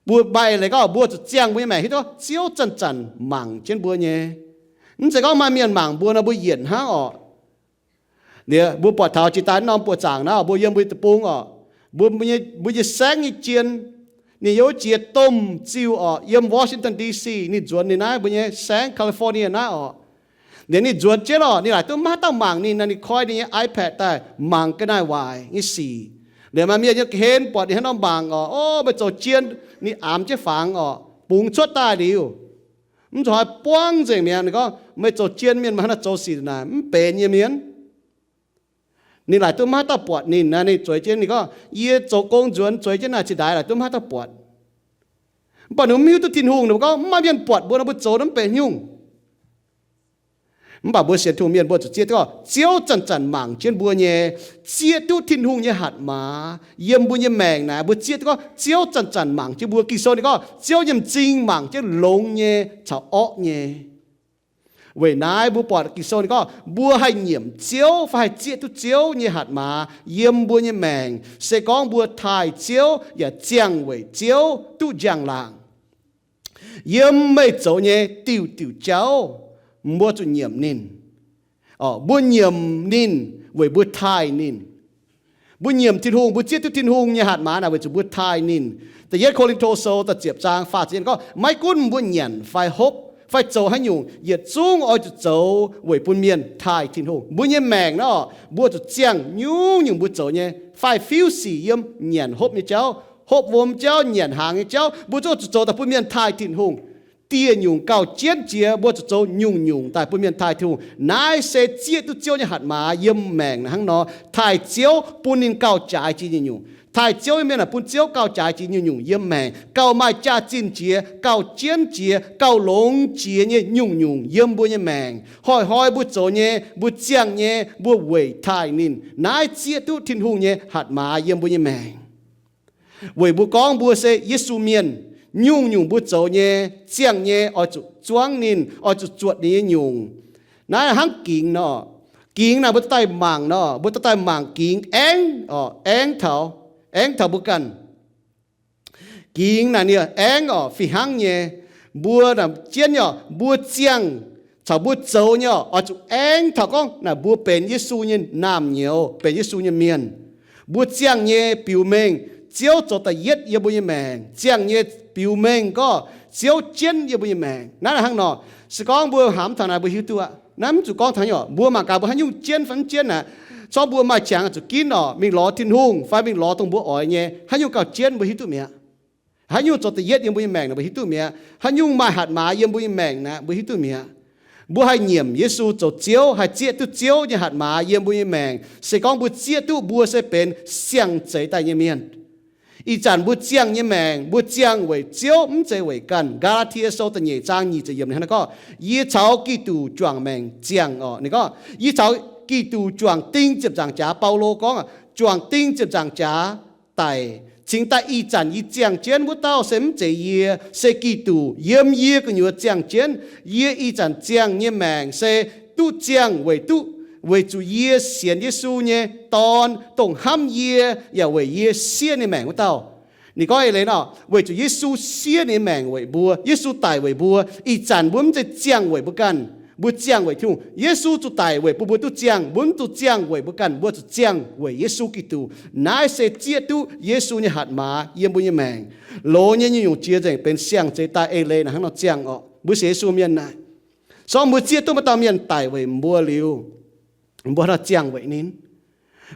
Mbuo maaih leiz gorngv mbuo zuqc ziangh mbuo nyei maengc hiuv duqv Ziouv zanc-zanc mangc jienv mbuo nyei. Mv zeiz gorngv maaih mienh mangc mbuo nor mbuo yienc hnangv orqc. Liuz mbuo buatc taux jiex daaih norm buoqc zaangc naaiv, mbuo yiem mbuo nyei deic-bung orqc, mbuo, mbuo nyei saengv nyei jien, ninh yiem wuov jiex domh ziuh orqc, yiem Washington D C, ninh nzuonx ninh naaiv mbuo nyei saengv California naaiv orqc. Liuz ninh nzuonx jienv orqc, ninh laaic duqv maiv haaix dauh mangc ninh, ninh koi ninh nyei iPad daaih mangc ga'naaiv waaic nyei sic. Liuz maaih mienh nyei ga'hlen buatc ninh hnangv nor mangc orqc, o, meih zoux jien, ninh aamx jienv fangx orqc, bungx cuotv daaih liuz, mv zuqc haaix buangv nzengc mi'aqv. Ninh gorngv, meih zoux jien mienh meih hnangv naaiv zoux sic naaic mv benx nyei mienh. Ninh laaic duqv maiv haaix dauh buatc ninh naaic, ninh zueiz jienv ninh gorngv, yie zoux gong nzuonx zueiz jienv naaic zinh ndaix laaic duqv maiv haaix dauh buatc. Mv baac ninh mv hiuv duqv Tin-Hungh, ninh mbuo gorngv mv maaih mienh buatc mbuo nor mbuo zoux nor mv benx haaix nyungc. Mv baac mbuo sienx Tin-Hungh mienh mbuo zuqc zieqv duqv gorngv Ziouv zanc-zanc mangc jienv mbuo nyei, zieqv duqv Tin-Hungh nyei hatc maaz yiem mbuo nyei maengc naaic. Mbuo zieqv duqv gorngv Ziouv zanc-zanc mangc jienv mbuo. Ging-Sou ninh gorngv Ziouv nyei m'zing mangc jienv longx nyei caux orqv nyei. Weic naaiv mbuo buatc Ging-Sou ninh gorngv mbuo haih nyiemc Ziouv fai haih zieqv duqv Ziouv nyei hatc maaz yiem mbuo nyei maengc se gorngv mbuo taaih Ziouv yaac ziangh weic Ziouv duqv njang-laangc. Yiem meih zoux nyei diuc diuc jauv, mbuo zuqc nyiemc ninh. Mbuo nyiemc ninh weic mbuo taaih ninh. Mbuo nyiemc Tin-Hungh, mbuo zieqv duqv Tin-Hungh nyei hatc maaz naaic weic zuqc mbuo taaih ninh. Da'yietv Ko^lin^to Sou da'ziepc zaang faah ziepc yietc gorngv, maiv gunv mbuo nyanc fai hopv fai zoux haaix nyungc, yietc zungv oix zuqc zoux weic bun mienh taaih Tin-Hungh. Mbuo nyei maengc naaiv orqc, mbuo zuqc ziangh nyungc-nyungc mbuo zoux nyei, fai fiuv sic yiem nyanc hopv nyei jauv, hopv wuom jauv, nyanc hnaangx nyei jauv, mbuo zungv zuqc zoux daaih bun mienh taaih Tin-Hungh. Dieh nyungc gauh jienv jiex mbuo zuqc zoux nyungc-nyungc daaih bun mienh taaih Tin-Hungh. Naaiv se zieqv duqv Ziouv nyei hatc maaz yiem maengc hnangv nor, taaih Ziouv bun ninh gauh jaaix jiex nyungc-nyungc. Taaih Ziouv nyei mienh aah, bun Ziouv gauh jaaix jiex nyungc-nyungc yiem maengc, gauh maaih jaax-zinh jiex, gauh jienv jiex, gauh longx jiex nyei nyungc-nyungc yiem mbuo nyei maengc. Hnoi-hnoi mbuo zoux nyei, mbuo ziangh nyei, mbuo weic taaih ninh. Naaiv zieqv duqv Tin-Hungh nyei hatc maaz yiem mbuo nyei maengc. Weic mbuo gorngv mbuo se Yesu mienh, nyungc-nyungc mbuo zoux nyei, ziangh nyei, oix zuqc zuangv ninh, oix zuqc zuotc ninh nyei nyungc. Naaiv hnangv gingx nor. Gingx naaic mbuo dorh daaih mangc nor, mbuo dorh daaih mangc gingx aengv orqc, aengv taux, aengv taux mbuo ganh. Gingx naaic ninh aengv orqc, fih hnangv nyei. Mbuo naaic jienv nyei orqc, mbuo ziangh caux mbuo zoux nyei orqc, oix zuqc aengv taux gorngv naaic mbuo benx Yesu nyei naamh nyouz, benx Yesu nyei mienh. Mbuo ziangh nyei biux mengh Ziouv zoux da'yietv yiem mbuo nyei maengc. Ziangh nyei biux mengh gorngv Ziouv jienv yiem mbuo nyei maengc. Naaiv hnangv nor, se gorngv mbuo hnamv taux naaiv mbuo hiuv duqv aqv. Naaiv mv zuqc gorngv taux nyei oc, mbuo mangc gaax mbuo haaix nyungc jienv fai mv jienv aqv. Corc mbuo maaih qangx zuqc ginv oc, mingh lorz Tin-Hungh fai mingh lorz dongh mbuo oix nyei, haaix nyungc gauh jienv mbuo hiuv duqv mi'aqv. Haaix nyungc zoux da'yietv yiem mbuo nyei maengc naaic mbuo hiuv duqv mi'aqv. Haaix nyungc maaih hatc maaz yiem mbuo nyei maengc naaic mbuo hiuv duqv mi'aqv. Mbuo haih nyiemc Yesu zoux Ziouv, haih zieqv duqv Ziouv nyei hatc maaz yiem mbuo nyei maengc, se gorngv mbuo zieqv duqv mbuo se benx siang-zeix daaih nyei mienh. Ih zanc mbuo ziangh nyei maengc, mbuo ziangh weic Ziouv, mv zeiz weic ganh. Gaa^laa^tie Sou da'nyeic zaang nyic ziepc yiemc ninh hnangv naaiv gorngv, Yie caux Giduc juangc maengc ziangh oc. Ninh gorngv, Yie caux Giduc juangc ding ziepc nzaangc jaax. Baulo gorngv, Juangc ding ziepc nzaangc jaax daic, cingx daaih ih zanc yie ziangh jienv wuov dauh se mv zeiz yie, se Giduc yiem yie gu'nyuoz ziangh jienv. Yie ih zanc ziangh nyei maengc se duqv ziangh weic duqv, weic zuqc yie sienx Yesu nyei Dorn, dongh hnamv yie yaac weic yie siev nyei maengc wuov dauh. Ninh gorngv eix leiz nor, weic zuqc Yesu siev ninh nyei maengc weic mbuo, Yesu daic weic mbuo. Ih zanc mbuo mv zeiz ziangh weic mbuo ganh, mbuo ziangh weic Tin-Hungh. Yesu zuqc daic weic bun mbuo duqv ziangh. Mbuo mv zuqc ziangh weic mbuo ganh, mbuo zuqc ziangh weic Yesu Giduc. Naaiv se zieqv duqv Yesu nyei hatc maaz yiem mbuo nyei maengc. Loz nyei nyungc-nyungc jiex nzengc benx siang-zeix daaih eix leiz naaic hnangv nor ziangh oc. Mbuo sienx Yesu mienh naaic, sorng mbuo zieqv duqv maaih dauh mienh daic weic mbuo liuz, mbuo hnangv nor ziangh weic ninh.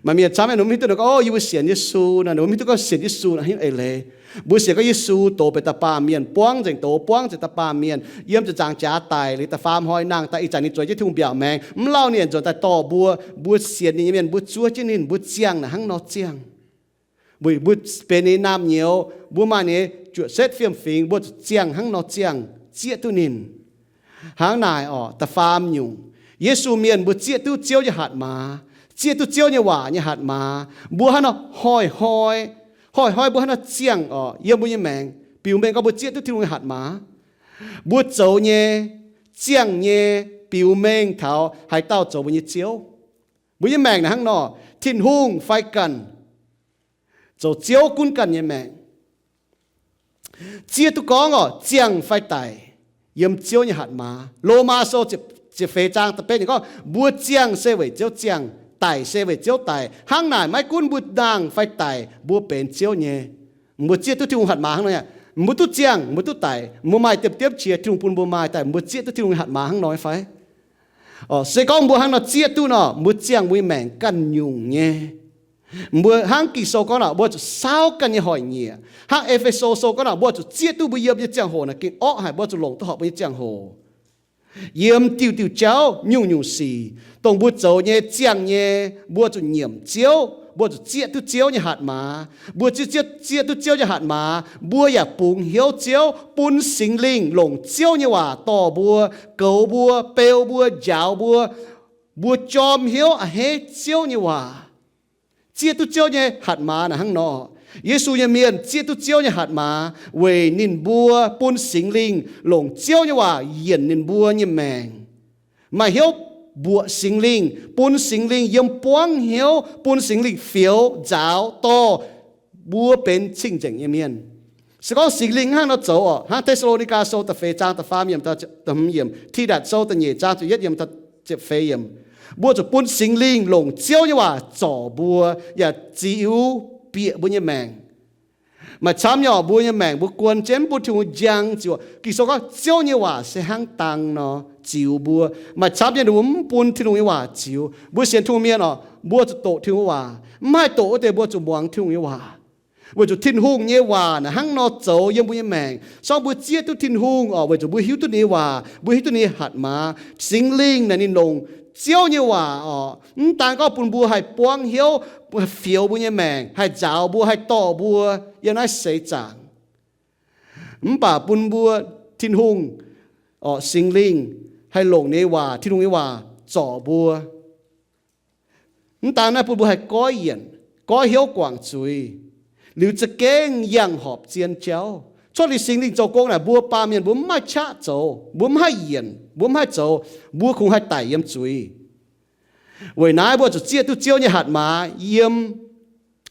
Maaih mienh camv nyei, ninh mv hiuv duqv nor gorngv, O, yie mbuo sienx Yesu nor, ninh mv hiuv duqv gorngv sienx Yesu naaic eix leiz. Mbuo sienx gorngv Yesu doz benx da'baamh mienh, buangv nzengc doz, buangv nzengc da'baamh mienh, yiem ziepc nzaangc jaax daic liuz da'faam hnoi nangh daaih, ih zanc ninh zueiz jienv Tin-Hungh mbiaauc maengx, mv lauh ninh aengx nzuonx daaih dorh mbuo. Mbuo sienx ninh nyei mienh, mbuo zuov jienv ninh, mbuo ziangh naaic hnangv nor ziangh. Weic mbuo benx ninh nyei naamh nyouz, mbuo maaih ninh nyei juoqc setv fiem-fingx, mbuo zuqc ziangh hnangv nor ziangh zieqv duqv ninh. Hnangv naaic oc, da'faam nyungc, Yesu mienh mbuo zieqv duqv Ziouv nyei hatc maaz, zieqv duqv Ziouv nyei waac nyei hatc maaz, mbuo hnangv nor hnoi-hnoi, hnoi-hnoi mbuo hnangv nor ziangh oc yiem mbuo nyei maengc, biux mengh gorngv mbuo zieqv duqv Tin-Hungh nyei hatc maaz. Mbuo zoux nyei, ziangh nyei, biux mengh taux haaix dauh zoux mbuo nyei Ziouv. Mbuo nyei maengc naaic hnangv nor, Tin-Hungh fai ganh, zoux Ziouv gunv ganh nyei maengc. Zieqv duqv gorngv oc, ziangh fai daic, yiem Ziouv nyei hatc maaz. Lomaa Sou ziepc feix zaang da'betv ninh gorngv, mbuo ziangh se weic Ziouv ziangh, daic se weic Ziouv daic. Hnangv naaic maiv gunv mbuo nangh fai daic, mbuo benx Ziouv nyei. Mbuo zieqv duqv Tin-Hungh hatc maaz hnangv nor aqv. Mbuo duqv ziangh, mbuo duqv daic, mbuo maaih diemv diemv qiex Tin-Hungh bun mbuo maaih daaih, mbuo zieqv duqv Tin-Hungh nyei hatc maaz hnangv nor fai? Oc, se gorngv mbuo hnangv nor zieqv duqv nor, mbuo ziangh mbuo nyei maengc ganh nyungc nyei. Mbuo hnangv Ging-Sou gorngv naaic, mbuo zuqc saauv ganh nyei hoic nyieqc. Hnangv E^fe^so Sou gorngv naaic, mbuo zuqc zieqv duqv mbuo yiem nyei ziangh hoc naaic gengh orqv haic, mbuo zuqc longc duqv horpc mbuo nyei ziangh hoc. Yiem diuh diuh jauv nyungc-nyungc sic, dongh mbuo zoux nyei, ziangh nyei, mbuo zuqc nyiemc Ziouv, mbuo zuqc zieqv duqv Ziouv nyei hatc maaz. Mbuo zieqv, zieqv duqv Ziouv nyei hatc maaz, mbuo yaac bungx hnyouv Ziouv, bun Singx Lingh longc Ziouv nyei waac dorh mbuo, goux mbuo, beu mbuo, njaaux mbuo, mbuo jorm hnyouv a'hneiv Ziouv nyei waac. Zieqv duqv Ziouv nyei hatc maaz naaic hnangv nor. Yesu nyei mienh zieqv duqv Ziouv nyei hatc maaz weic ninh mbuo bun Singx Lingh longc Ziouv nyei waac yienc ninh mbuo nyei maengc. Maaih hnyouv mbuoqc Singx Lingh, bun Singx Lingh yiem buangv hnyouv, bun Singx Lingh fioux, nzaaux, dorh mbuo benx cing-nzengc nyei mienh. Se gorngv Singx Lingh hnangv nor zoux oc, hnangv Te^saa^lo^ni^gaa Sou da'feix zaang da'faam yiemc, Tidatc Sou da'nyeic zaang ziepc yietv yiemc, ziepc feix yiemc, mbuo zuqc bun Singx Lingh longc Ziouv nyei waac zorc mbuo, yaac ziux bieqc mbuo nyei maengc. Maaih camv nyei oc, mbuo nyei maengc mbuo guon jienv mv bun Tin-Hungh njang ziux. Ging-Sou gorngv Ziouv nyei waac se hnangv dang nor ziux mbuo. Maaih camv nyei ninh mbuo mv bun Tin-Hungh nyei waac ziux. Mbuo sienx Tin-Hungh mienh oc, mbuo zuqc doqc Tin-Hungh nyei waac. Mv haih doqc wuov deix mbuo zuqc muangx Tin-Hungh nyei waac. Weic zuqc Tin-Hungh nyei waac naaic hnangv nor zoux yiem mbuo nyei maengc. Sorng mbuo zieqv duqv Tin-Hungh oc, weic zuqc mbuo hiuv duqv ninh nyei waac, mbuo hiuv duqv ninh nyei hatc maaz. Singx Lingh naaic ninh longc Ziouv nyei waac oc, mv daan gorngv bun mbuo haih buangv hnyouv, fioux mbuo nyei maengc, haih nzaaux mbuo, haih dorh mbuo yiem naaiv seix zaangc. Mv baac bun mbuo Tin-Hungh oc, Singx Lingh haih longc ninh nyei waac, Tin-Hungh nyei waac zorc mbuo. Mv daan naaiv bun mbuo haih goiv yienc, goiv hnyouv guangc zuiz, liuz za'gengh yangh horpc zien jauv. Cuotv liuz Singx Lingh zoux gong naaic, mbuo baamh mienh mbuo mv haih qaqv zoux, mbuo mv haih yienc, mbuo mv haih zoux, mbuo kungx haih daic yiem zuiz. Weic naaiv mbuo zuqc zieqv duqv Ziouv nyei hatc maaz yiem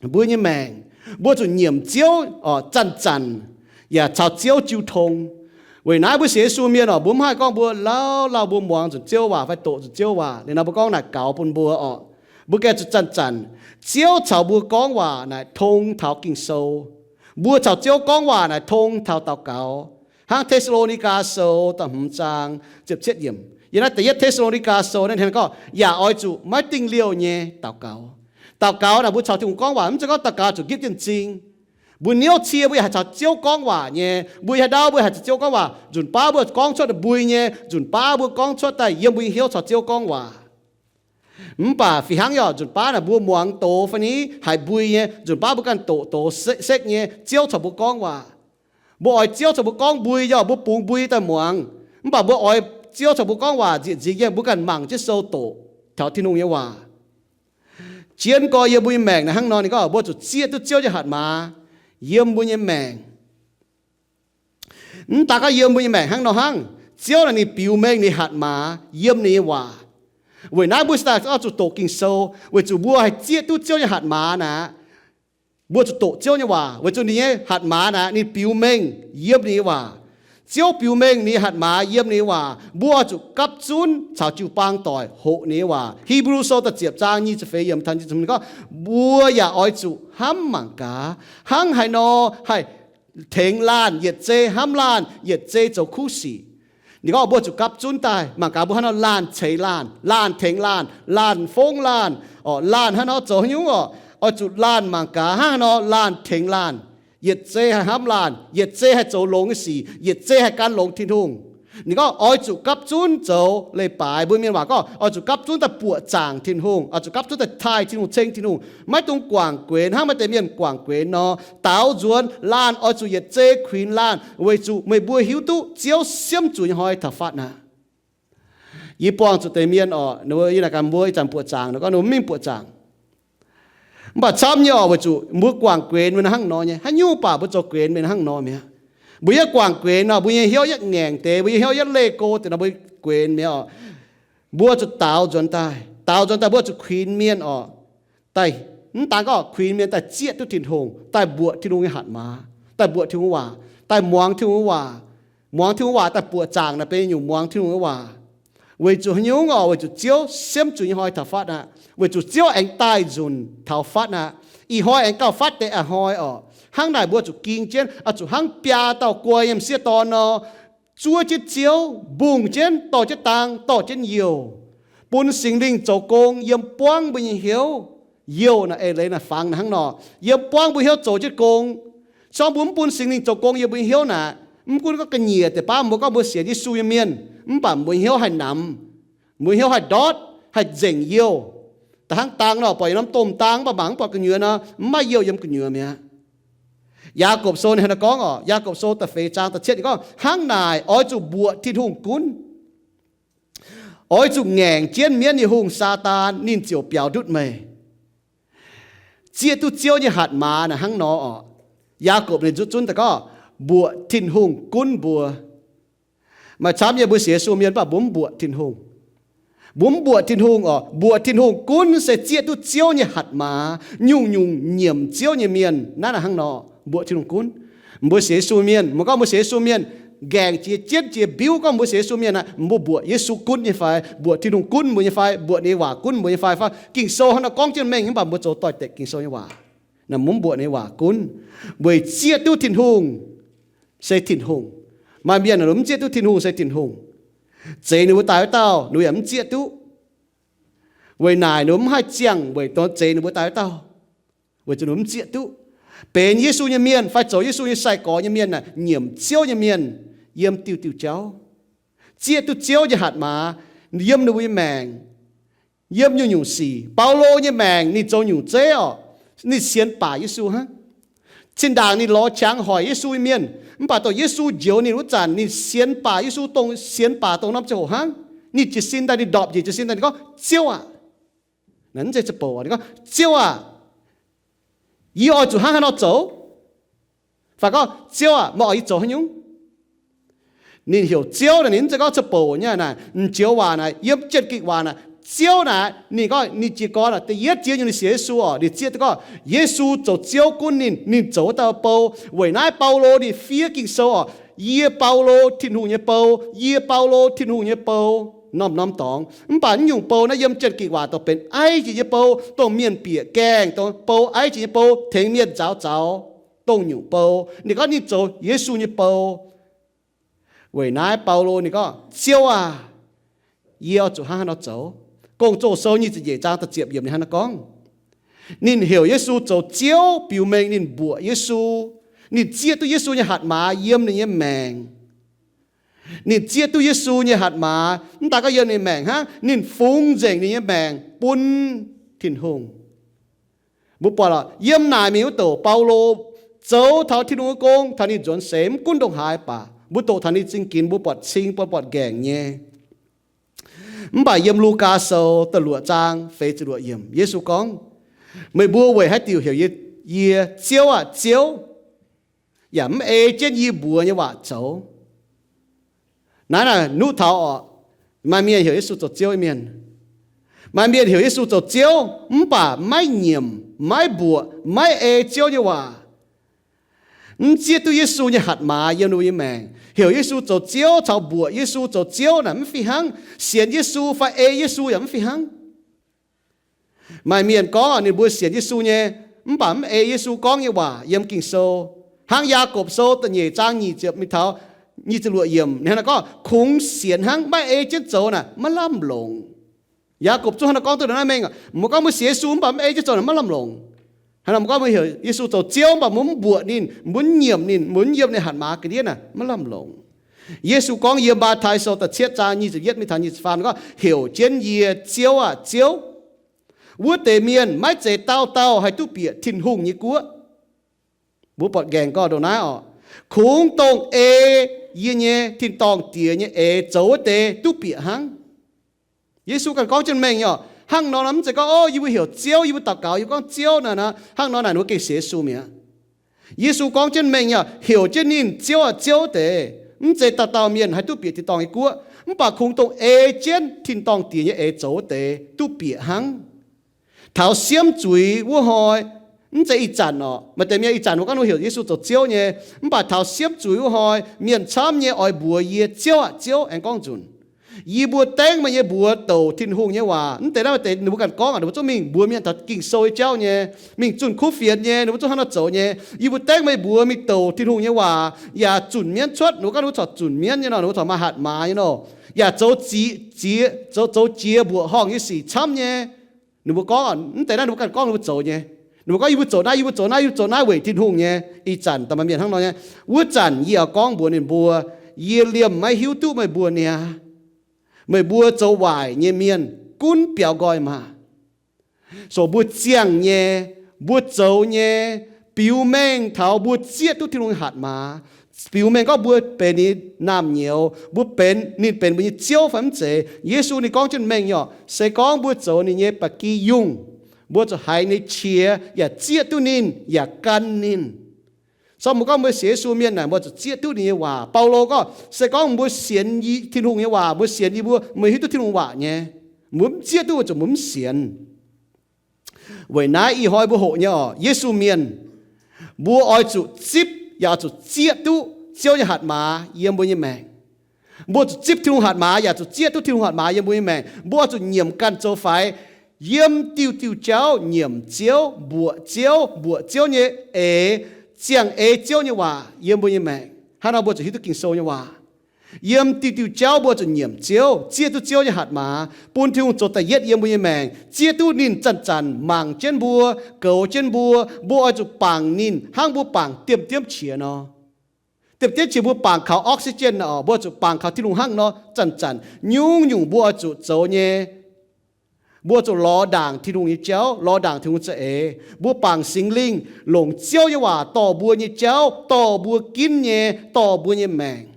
mbuo nyei maengc. Mbuo zuqc nyiemc Ziouv oc, zanc-zanc yaac caux Ziouv jiu tong. Weic naaiv mbuo sienx Yesu mienh oc, mbuo mv haih gorngv mbuo lauh lauh mbuo muangx nzunc Ziouv waac fai doqc nzunc Ziouv waac liuz nor mbuo gorngv naaic gaux bun mbuo oc. Mbuo gengh zuqc zanc-zanc, Ziouv caux mbuo gorngv waac naaic tong taux Ging-Sou. Mbuo caux Ziouv gorngv waac naaic tong taux daux gaux. Hnangv Te^saa^lo^ni^gaa Sou da'hmz zaang ziepc cietv yiemc, yiem naaiv da'yietv Te^saa^lo^ni^gaa Sou naaiv ninh gorngv, yaac oix zuqc maiv dingh liouh nyei daux gaux. Daux gaux naaic mbuo caux Tin-Hungh gorngv waac, mv zeiz gorngv daux gaux zuqc nqipv jienv m'zing. Mbuo niouv cie mbuo yaac haih caux Ziouv gorngv waac nyei. Mbuo haaix ndau mbuo haih caux Ziouv gorngv waac, nzunc baav mbuo gorngv cuotv mbui nyei, nzunc baav mbuo gorngv cuotv daaih yiem mbuo nyei hnyouv caux Ziouv gorngv waac. Mv baac fih hnangv yaac nzunc baav naaic mbuo muangx doz fai ni haiz mbui nyei, nzunc baav mbuo ganh doqc doz se-, sekv nyei, Ziouv caux mbuo gorngv waac. Mbuo oix Ziouv caux mbuo gorngv mbui yaac mbuo bungx mbui daaih muangx. Mv baac mbuo oix Ziouv caux mbuo gorngv waac nzieqc nzingx nyei, mbuo ganh mangc jienv sou doqc taux Tin-Hungh nyei waac. Jienv gorx yiem mbuo nyei maengc naaic hnangv nor, ninh gorngv mbuo zuqc zieqv duqv Ziouv nyei hatc maaz yiem mbuo nyei maengc. Mv daaih gorngv yiem mbuo nyei maengc hnangv nor hnangv, Ziouv naaic ninh biux mengh ninh hatc maaz yiem ninh nyei waac. Weic naaiv mbuo se daaih oix zuqc doqc Ging-Sou, weic zuqc mbuo haih zieqv duqv Ziouv nyei hatc maaz naaic, mbuo zuqc doqc Ziouv nyei waac, weic zuqc ninh nyei hatc maaz naaic ninh biux mengh yiem ninh nyei waac. Ziouv biux mengh ninh nyei hatc maaz yiem ninh nyei waac, mbuo oix zuqc gapv zunv caux jiu-baang doic hoqc ninh nyei waac. Hipv^lu Sou da'ziepc zaang nyic ziepc feix yiemc taux nyic ziepc hmz gorngv, mbuo yaac oix zuqc hnamv mangc gaax, hnangv haaix nor haih tengx laanh yietc zei hnamv laanh, yietc zei zoux kuv sic. Ninh gorngv mbuo zuqc gapv zunv daaih mangc gaax mbuo hnangv nor laanh ceix laanh, laanh tengx laanh, laanh fongv laanh, orqc, laanh hnangv nor zoux haaix nyungc orqc. Oix zuqc laanh mangc gaax hnangv haaix nor laanh tengx laanh, yietc zei haih hnamv laanh, yietc zei haih zoux longx nyei sic, yietc zei haih gan longx Tin-Hungh. Ninh gorngv oix zuqc gapv zunv zoux leiz-baaix. Mbuo mienh waac gorngv oix zuqc gapv zunv daaih buoqc zaangc Tin-Hungh, oix zuqc gapv zunv daaih taaih Tin-Hungh, ceng Tin-Hungh, maiv dungx guangc guenx hnangv maaih deix mienh guangc guenx nor. Daaux nzuonx laanh oix zuqc yietc zei kuinx laanh, weic zuqc meih mbuo hiuv duqv Ziouv siemv zuqc nyei hnoi taux fatv aqv. Yie buangh zuqc deix mienh orqc, ninh mbuo yie naaic gaax mbuo ih zanc buoqc zaangc, ninh gorngv ninh mbuo mv mingh buoqc zaangc. Mv baac camv nyei orqc, weic zuqc mbuo guangc guenx mbuo hnangv nor nyei. Haaix nyungc baac mbuo zoux guenx mienh hnangv nor mi'aqv. Mbuo yietv guangc guenx nor, mbuo nyei hnyouv yietv ngaengc deix, mbuo nyei hnyouv yietv leih go deix nor, mbuo guenx mi'aqv orqc. Mbuo zuqc daaux nzuonx daaih, daaux nzuonx daaih mbuo zuqc kuinx mienh orqc. Daaih, mv daan gorngv kuinx mienh, daaih zieqv duqv Tin-Hungh, daaih mbuoqc Tin-Hungh nyei hatc maaz, daaih mbuoqc Tin-Hungh waac, daaih muangx Tin-Hungh waac. Muangx Tin-Hungh waac daaih buoqc zaangc naaic benx nyungc muangx Tin-Hungh nyei waac. Weic zuqc haaix nyungc orqc? Weic zuqc Ziouv siemv zuqc nyei hnoi taux fatv aqv. Weic zuqc Ziouv aengx daaih nzunc taux fatv aqv. Ih hnoi aengx gauh fatv deix a'hnoi orqc. Hnangv naaic mbuo zuqc ging jienv, oix zuqc hnangv biaa dauh guai nyei m'sieqv dorn nor, zuov jienv Ziouv, mbungh jienv, dorh jienv dang, dorh jienv youh, bun Singx Lingh zoux gong yiem buangv mbuo nyei hnyouv. Youh naaic eix leiz naaic fangx naaic hnangv nor, yiem buangv mbuo hnyouv zoux jienv gong. Se gorngv mbuo mv bun Singx Lingh zoux gong yiem mbuo nyei hnyouv naaic, mv gunv gorngv ga'nyiec deix baav mbuo gorngv mbuo sienx Yesu nyei mienh, mv baac mbuo nyei hnyouv haih namx, mbuo nyei hnyouv haih ndortv, haih nzengc youh. Da'hnangv dang nor, buatc yietc norm domh dang mv baac mangc mv buatc gu'nyuoz nor, mv maaih youh yiem gu'nyuoz mi'aqv. Yaakopv Sou ninh hnangv naaiv gorngv orqc, Yaakopv Sou da'feix zaang da'cietv ninh gorngv, hnangv naaic oix zuqc mbuoqc Tin-Hungh gunv. Oix zuqc ngaengc jienv mienv nyei hungh, Saadaan, ninh ziouc biaux ndutv meih. Zieqv duqv Ziouv nyei hatc maaz naaic hnangv nor orqc. Yaakopv ninh nzutv zunv daaih gorngv, mbuoqc Tin-Hungh gunv mbuo. Maaih camv nyei mbuo sienx Yesu mienh mv baac mbuo mv mbuoqc Tin-Hungh. Mbuo mv mbuoqc Tin-Hungh orqc. Mbuoqc Tin-Hungh gunv se zieqv duqv Ziouv nyei hatc maaz. Nyungc-nyungc nyiemc Ziouv nyei mienh naaiv naaic hnangv nor, mbuoqc Tin-Hungh gunv. Mbuo sienx Yesu mienh, mbuo gorngv mbuo sienx Yesu mienh, ngaengc jiex jienv jiex mbiuv gorngv mbuo sienx Yesu mienh aqv, mbuo mbuoqc Yesu gunv nyei fai? Mbuoqc Tin-Hungh gunv mbuo nyei fai? Mbuoqc ninh nyei waac gunv mbuo nyei fai? Fai Ging-Sou hnangv nor gorngv jienv mengh mv baac mbuo zoux doix-dekc Ging-Sou nyei waac. Naaic mbuo mv mbuoqc ninh nyei waac gunv. Weic zieqv duqv Tin-Hungh se Tin-Hungh. Maaih mienh mv zieqv duqv Tin-Hungh se Tin-Hungh, zeix ninh mbuo daaih wuov dauh ninh mbuo yaac mv zieqv duqv. Weic naaic ninh mbuo mv haih ziangh weic zeix ninh mbuo daaih wuov dauh, weic zuqc ninh mbuo mv zieqv duqv. Benx Yesu nyei mienh fai zoux Yesu nyei sai-gorx nyei mienh naaic nyiemc Ziouv nyei mienh yiem diuh diuh jauv, zieqv duqv Ziouv nyei hatc maaz yiem ninh mbuo nyei maengc, yiem nyungc-nyungc sic. Baulo nyei maengc ninh zoux nyungc zeiv orqc, ninh sienx baac Yesu hnangv. Zinh ndaangc ninh lorz qangx hoic Yesu nyei mienh, mv baac dongh Yesu njoux ninh wuov zanc, ninh sienx baac Yesu, dongh sienx baac dongh norm ziangh hoc hnangv. Ninh jiez sin daaih, ninh ndorpc njiec jiez sin daaih, ninh gorngv, Ziouv aac, naaiv mv zeiz ziangh hoc, ninh gorngv, Ziouv aac, yie oix zuqc hnangv haaix nor zoux? Fai gorngv, Ziouv aac, meih oix yie zoux haaix nyungc? Ninh heuc Ziouv naaic, ninh mv zeiz gorngv ziangh hoc nyei naaic, m'njoux waac naaic, yiem Janx-Gikc waac naaic, Ziouv naaic, ninh gorngv ninh jiez gorn naaic, da'yietv ziex nyungc ninh sienx Yesu orqc, ninh zieqv duqv gorngv Yesu zoux Ziouv gunv ninh, ninh zoux wuov dauh bou. Weic naaiv Baulo ninh fiev Ging-Sou orqc, Yie Baulo, Tin-Hungh nyei bou, yie Baulo, Tin-Hungh nyei bou, norm-norm dorngx. Mv baac naaiv nyungc bou naaiv yiem Janx-Gikc waac dongh benx aiv jiex nyei bou, dongh mienh bieqc gaengh, dongh bou aiv jiex nyei bou tengx mienh nzaaux zaux. dongh nyungc bou. Ninh gorngv ninh zoux Yesu nyei bou. Weic naaiv Baulo ninh gorngv, Ziouv aah! Yie oix zuqc hnangv haaix nor zoux? Gong-Zoh Sou nyic ziepc nyeic zaang da'ziepc yiemc ninh hnangv naaiv gorngv, ninh heuc Yesu zoux Ziouv biux mengh ninh mbuoqc Yesu. Ninh zieqv duqv Yesu nyei hatc maaz yiem ninh nyei maengc. Ninh zieqv duqv Yesu nyei hatc maaz, mv daaih gorngv yiem ninh maengc hnangv, ninh fungx nzengc ninh nyei maengc bun Tin-Hungh. Mbuo buatc lorqc, yiem naaic mingh wuov douc Baulo zoux taux Tin-Hungh nyei gong taux ninh nzuonx seix, mv gunv ndongc haaix baac mbuo doqc taux ninh zingh ginx mbuo buatc cing, mbuo buatc nqaengc nyei. Mv baac yiem Lugaa Sou da'luoqc zaang feix ziepc luoqc yiemc, Yesu gorngv, meih mbuo weic haaix diuc heuc yie, yie, Ziouv aah, Ziouv, yaac mv ei jienv yie mbuox nyei waac zoux? Naaiv naaic nuqv taux orqc, maaih mienh heuc Yesu zoux Ziouv nyei mienh. Maaih mienh heuc Yesu zoux Ziouv mv baac maiv nyiemc, maiv mbuoqc, maiv ei Ziouv nyei waac. Mv zieqv duqv Yesu nyei hatc maaz yiem ninh mbuo nyei maengc. Heuc Yesu zoux Ziouv caux mbuoqc Yesu zoux Ziouv naaic mv fih hnangv. Sienx Yesu fai ei Yesu yaac mv fih hnangv. Maaih mienh gorngv ninh mbuo sienx Yesu nyei, mv baac mv ei Yesu gorngv nyei waac yiem Ging-Sou. Hnangv Yaagorpc Sou da'nyeic zaang nyic ziepc mingh taux nyic ziepc luoqc yiemc, ninh hnangv naaiv gorngv, kungx sienx hnangv, maiv ei jienv zoux naaic maiv lamh longc. Yaagorpc zungv hnangv naaiv gorngv duqv naaiv mengh, mbuo gorngv mbuo sienx Yesu mv baac mv ei jienv zoux naaic maiv lamh longc. Hnangv naaiv mbuo gorngv mbuo heuc Yesu zoux Ziouv mv baac mbuo mv mbuoqc ninh, mbuo mv nyiemc ninh, mbuo mv yiem ninh hatc maaz ga'ndiev naaic maiv lamh longc. Yesu gorngv yiem Matv^tai Sou da'cietv zaang nyic ziepc yietv mingh taux nyic ziepc faam gorngv, heuc jienv yie, Ziouv aah, Ziouv, wuov deix mienh maiv zeiz dauh dauh haih duqv bieqc Tin-Hungh nyei guoqv. Mbuo buatc nqaengc gorngv ndongc naaiv orqc, kungx dongh ei yie nyei tin-dorngh Diex nyei eix zoux wuov deix duqv bieqc hnangv. Yesu ganh gorngv jienv mengh nyei orqc. Hnangv nor mv zeiz gorngv, o, yie mbuo heuc Ziouv, yie mbuo daux gaux, yie mbuo gorngv Ziouv naaic, hnangv nor naaic ninh mbuo gengh sienx Yesu mi'aqv. Yesu gorngv jienv mengh nyei orqc, heuc jienv ninh Ziouv aah, Ziouv deix, mv zeiz dauh dauh mienh haih duqv bieqc tin-dorngh nyei guoqv, mv baac kungx dongh ei jienv tin-dorngh Diex nyei eix zoux wuov deix duqv bieqc hnangv. Taux siemv zuiz wuov hnoi, mv zeiz ih zanc orqc, maaih deix mienh ih zanc mbuo gorngv ninh heuc Yesu zoux Ziouv nyei, mv baac taux siemv zuiz wuov hnoi mienh camv nyei oix mbuox yie, Ziouv aah, Ziouv, aengx gorngv nzunc. Yie mbuo dengv meih nyei mbuox douc Tin-Hungh nyei waac. Mv deix naaiv maaih deix ninh mbuo ganh gorngv, ninh mbuo zungv mingh mbuox mienh taux Ging-Sou nyei jauv nyei, mingh zunh kuv fienx nyei, ninh mbuo zungv hnangv nor zoux nyei. Yie mbuo dengv meih mbuox mingh douc Tin-Hungh nyei waac yaac zunc mienv cuotv. Ninh mbuo gorngv ninh mbuo corc zunc mienv nyei nor, ninh mbuo corc maaih hatc maaz nyei nor, yaac zoux ziex, zoux, zoux jiex mbuoqc horngh nyei sic camv nyei. Ninh mbuo gorngv, mv deix naaiv ninh mbuo ganh gorngv ninh mbuo zoux nyei. Ninh mbuo gorngv, yie mbuo zoux naaiv, yie mbuo zoux naaiv, yie mbuo zoux naaiv weic Tin-Hungh nyei. Ih zanc da'maah mienh hnangv nor nyei. Wuov zanc yie oix gorngv mbuox ninh mbuo, yie liemh maiv hiuv duqv meih mbuo niaa. Meih mbuo zoux waaic nyei mienh gunv biaux nqoi maah! So mbuo ziangh nyei, mbuo zoux nyei, biux mengh taux mbuo zieqv duqv Tin-Hungh nyei hatc maaz, biux mengh gorngv mbuo benx ninh naamh nyouz, mbuo benx, ninh benx mbuo nyei Ziouv fai mv zeiz. Yesu ninh gorngv jienv mengh nyei orqc, se gorngv mbuo zoux ninh nyei ba'gi yungh, mbuo zuqc haiz ninh nyei qiex yaac zieqv duqv ninh yaac gan ninh. So mbuo gorngv mbuo sienx Yesu mienh naaic, mbuo zuqc zieqv duqv ninh nyei waac. Baulo gorngv, se gorngv mbuo sienx Tin-Hungh nyei waac, mbuo sienx yie mbuo, mbuo hiuv duqv Tin-Hungh waac nyei. Mbuo mv zieqv duqv weic zuqc mbuo mv sienx. Weic naaiv ih hnoi mbuo hoqc nyei orqc, Yesu mienh, mbuo oix zuqc zipv yaac oix zuqc zieqv duqv Ziouv nyei hatc maaz yiem mbuo nyei maengc. Mbuo zuqc zipv Tin-Hungh hatc maaz yaac zuqc zieqv duqv Tin-Hungh hatc maaz yiem mbuo nyei maengc. Mbuo oix zuqc nyiemc ganh zoux faix, yiem diuh diuh jauv nyiemc Ziouv, mbuoqc Ziouv, mbuoqc Ziouv nyei eix, ziangh eix Ziouv nyei waac yiem mbuo nyei maengc. Hnangv nor mbuo zuqc hiuv duqv Ging-Sou nyei waac. Yiem diuh diuh jauv mbuo zuqc nyiemc Ziouv, zieqv duqv Ziouv nyei hatc maaz, bun Tin-Hungh zoux da'yietv yiem mbuo nyei maengc, zieqv duqv ninh zanc-zanc mangc jienv mbuo, goux jienv mbuo. Mbuo oix zuqc bangc ninh hnangv mbuo bangc diemv-diemv qiex nor. Diemv-diemv qiex mbuo bangc kaux oxygen oc, mbuo zuqc bangc kaux Tin-Hungh hnangv nor zanc-zanc. Nyungc-nyungc mbuo oix zuqc zoux nyei. Mbuo zuqc lorz ndaangc Tin-Hungh nyei jauv, lorz ndaangc Tin-Hungh za'eix. Mbuo bangc Singx Lingh longc Ziouv nyei waac dorh mbuo nyei jauv, dorh mbuo ginv nyei, dorh mbuo nyei maengc.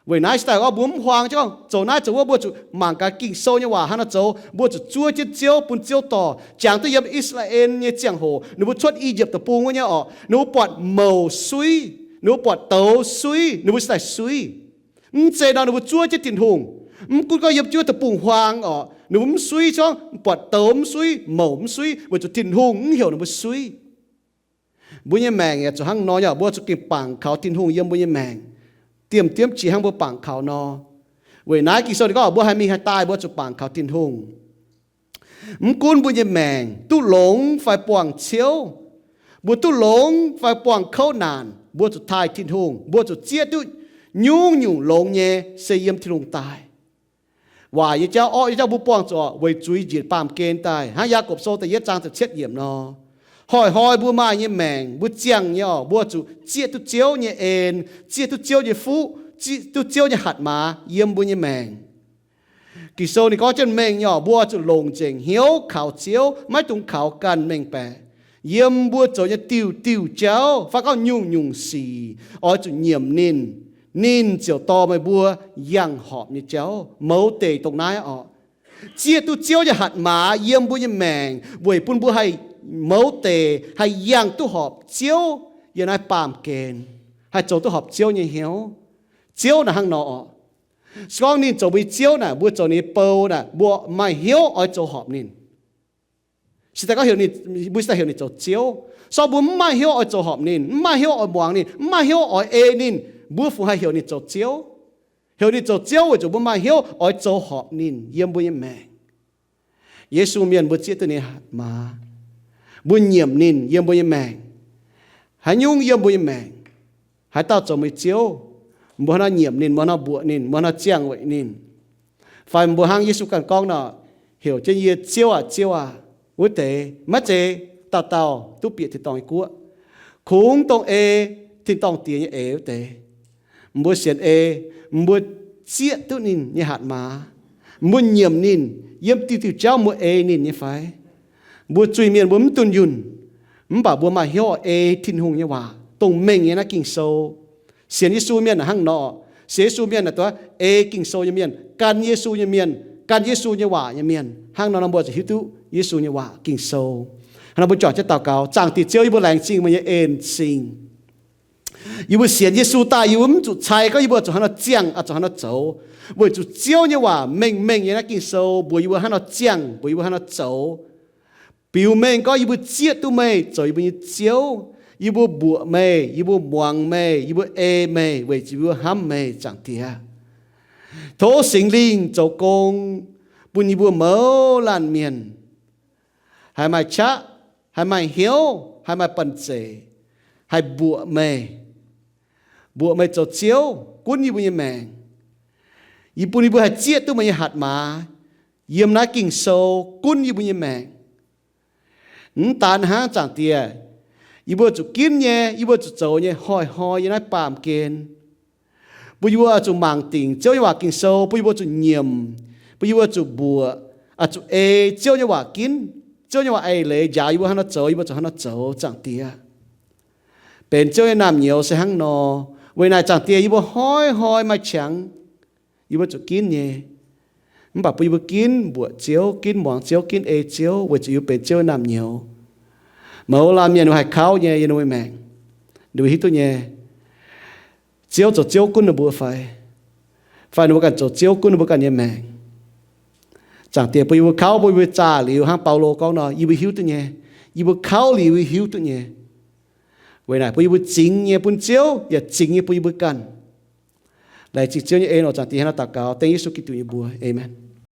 Weic naaiv se daaih gorngv mbuo mv huaang jienv gorngv zoux naaiv zoux wuov, mbuo zuqc mangc gaax Ging-Sou nyei waac hnangv nor zoux. Mbuo zuqc zuov jienv Ziouv bun Ziouv dorh. Jangx duqv yiem I^saa^laa^en nyei ziangh hoc, ninh mbuo cuotv I^yipv Deic-Bung wuov nyei orqc, ninh mbuo buatc mouc suiv, ninh mbuo buatc douz suiv, ninh mbuo se daaih suiv. Mv zeiz nor ninh mbuo zuov jienv Tin-Hungh. Mv gunv gorngv yiem jienv wuov deic-bung-huaang orqc, ninh mbuo mv suiv, gorngv buatc douz mv suiv, mouc mv suiv, weic zuqc Tin-Hungh mv heuc ninh mbuo suiv. Mbuo nyei maengc yaac zuqc hnangv nor nyei, mbuo zuqc gengh bangc kaux Tin-Hungh yiem mbuo nyei maengc, diemv-diemv qiex hnangv mbuo bangc kaux nor. Weic naaiv Ging-Sou ninh gorngv mbuo haih mingh haih daaih mbuo zuqc bangc kaux Tin-Hungh. Mv gunv mbuo nyei maengc duqv longx fai buangh ciouv, Mbuo duqv longx fai buangh kouv naanc, mbuo zuqc taaih Tin-Hungh, mbuo zuqc zieqv duqv nyungc-nyungc longx nyei se yiem Tin-Hungh daaih. Waaic nyei jauv, orqv nyei jauv mbuo buangh zuqc weic zuiz njiec baamh gen daaih. Hnangv Yaagorpc Sou da'yietv zaang ziepc cietv yiemc nor, hnoi-hnoi mbuo maaih nyei maengc, mbuo ziangh nyei orqc, mbuo zuqc zieqv duqv Ziouv nyei en, zieqv duqv Ziouv nyei fuqv, zieqv duqv Ziouv nyei hatc maaz yiem mbuo nyei maengc. Ging-Sou ninh gorngv jienv mengh nyei orqc, mbuo zuqc longc nzengc hnyouv kaux Ziouv, maiv dungx kaux ganh mengh baeqc. Yiem mbuo zoux nyei diuh diuh jauv fai gorngv nyungc-nyungc sic oix zuqc nyiemc ninh, ninh ziouc dorh meih mbuo yangh horpc nyei jauv. Mouz deic dongh naaiv orqc. Zieqv duqv Ziouv nyei hatc maaz yiem mbuo nyei maengc weic bun mbuo haih mouz deic, haih yangh duqv horpc Ziouv yiem naaiv baamh gen, haih zoux duqv horpc Ziouv nyei hnyouv. Ziouv naaic hnangv nor orqc. Se gorngv ninh zoux mbuo nyei Ziouv naaic, mbuo zoux ninh nyei bou naaic, mbuo maaih hnyouv oix zoux horpc ninh. Se daaih gorngv heuc ninh, mbuo se daaih heuc ninh zoux Ziouv. Se gorngv mbuo mv maaih hnyouv oix zoux horpc ninh, mv maaih hnyouv oix muangx ninh, mv maaih hnyouv oix ei ninh, mbuo fungc haih heuc ninh zoux Ziouv? Heuc ninh zoux Ziouv weic zuqc mbuo maaih hnyouv oix zoux horpc ninh yiem mbuo nyei maengc. Yesu Mienh mbuo zieqv duqv ninh nyei hatc maaz. Mbuo nyiemc ninh yiem mbuo nyei maengc. Haaix nyungc yiem mbuo nyei maengc, haaix dauh zoux meih nyei Ziouv, mbuo hnangv nor nyiemc ninh, mbuo hnangv nor mbuoqc ninh, mbuo hnangv nor ziangh weic ninh. Fai mbuo hnangv Yesu ganh gorngv nor, heuc jienv yie, Ziouv aah, Ziouv aah, wuov deix maiv zeiz dauh dauh duqv bieqc tin-dorngh nyei guoqv. Kungx dongh ei tin-dorngh Diex nyei eix wuov deix. Mbuo sienx ei, mbuo zieqv duqv ninh nyei hatc maaz, mbuo nyiemc ninh yiem diuh diuh jauv, mbuo ei ninh nyei fai? Mbuo zuiz-mienh mbuo mv dunh yunh, mv baac mbuo maaih hnyouv ei Tin-Hungh nyei waac dongh mengh nyei naaiv Ging-Sou. Sienx Yesu mienh hnangv nor, sienx Yesu mienh naaic duqv ei Ging-Sou nyei mienh, gan Yesu nyei mienh, gan Yesu nyei waac nyei mienh. Hnangv nor nor mbuo ziouc hiuv duqv Yesu nyei waac Ging-Sou. Hnangv nor mbuo juangc jienv daux gaux. Zaangc Diex Ziouv, yie mbuo laengz zingh meih nyei en-zingh. Yie mbuo sienx Yesu daaih, yie mbuo mv zuqc cai gorngv yie mbuo zuqc hnangv nor ziangh, zuqc hnangv nor zoux, weic zuqc Ziouv nyei waac mengh mengh nyei naaiv Ging-Sou mbuox yie mbuo hnangv nor ziangh, mbuox yie mbuo hnangv nor zoux. Biux mengh gorngv yie mbuo zieqv duqv meih zoux yie mbuo nyei Ziouv. Yie mbuo mbuoqc meih, yie mbuo muangx meih, yie mbuo ei meih weic zuqc yie mbuo hnamv meih, Zaangc Diex. Tov Singx Lingh zoux gong bun yie mbuo mouz laanh mienh haih maaih qaqv, haih maaih hnyouv, haih maaih banh zeic, haih mbuoqc meih, mbuoqc meih zoux Ziouv gunv yie mbuo nyei maengc. Yie bun yie mbuo haih zieqv duqv meih nyei hatc maaz yiem naaiv Ging-Sou gunv yie mbuo nyei maengc. Mv daan hnangv, Zaangc Diex, yie mbuo zuqc ginv nyei, yie mbuo zuqc zoux nyei hnoi-hnoi yiem naaiv baamh gen, bun yie mbuo zuqc mangc dingc Ziouv nyei waac Ging-Sou, bun yie mbuo zuqc nyiemc, bun yie mbuo zuqc mbuoqc, zuqc ei Ziouv nyei waac ginv. Ziouv nyei waac eix leiz njaaux yie mbuo hnangv nor zoux, yie mbuo zuqc hnangv nor zoux, Zaangc Diex. Benx Ziouv nyei naamh nyouz se hnangv nor. Weic naaic, Zaangc Diex, yie mbuo hnoi-hnoi maaih qangx yie mbuo zuqc ginv nyei. Mv baac bun yie mbuo ginv mbuoqc Ziouv, ginv muangx Ziouv, ginv ei Ziouv, weic zuqc yie mbuo benx Ziouv nyei naamh nyouz. Mouz laanh mienh ninh mbuo haih kauv nyei yiem ninh mbuo maengc. Ninh mbuo hiuv duqv nyei, Ziouv zoux Ziouv gunv ninh mbuo fai, fai ninh mbuo ganh zoux Ziouv gunv ninh mbuo ganh nyei maengc. Zaangc Diex, bun yie mbuo kauv, bun yie mbuo zaah liuz hnangv Baulo gorngv nor, yie mbuo hiuv duqv nyei. Yie mbuo kauv liuz, yie mbuo hiuv duqv nyei. Weic naaic bun yie mbuo zingx nyei bun Ziouv, yaac zingx nyei bun yie mbuo ganh. Laengz zingh Ziouv nyei en oc. Zaangc Diex, hnangv nor daux gaux dengv Yesu Giduc nyei mbuox. Aamen.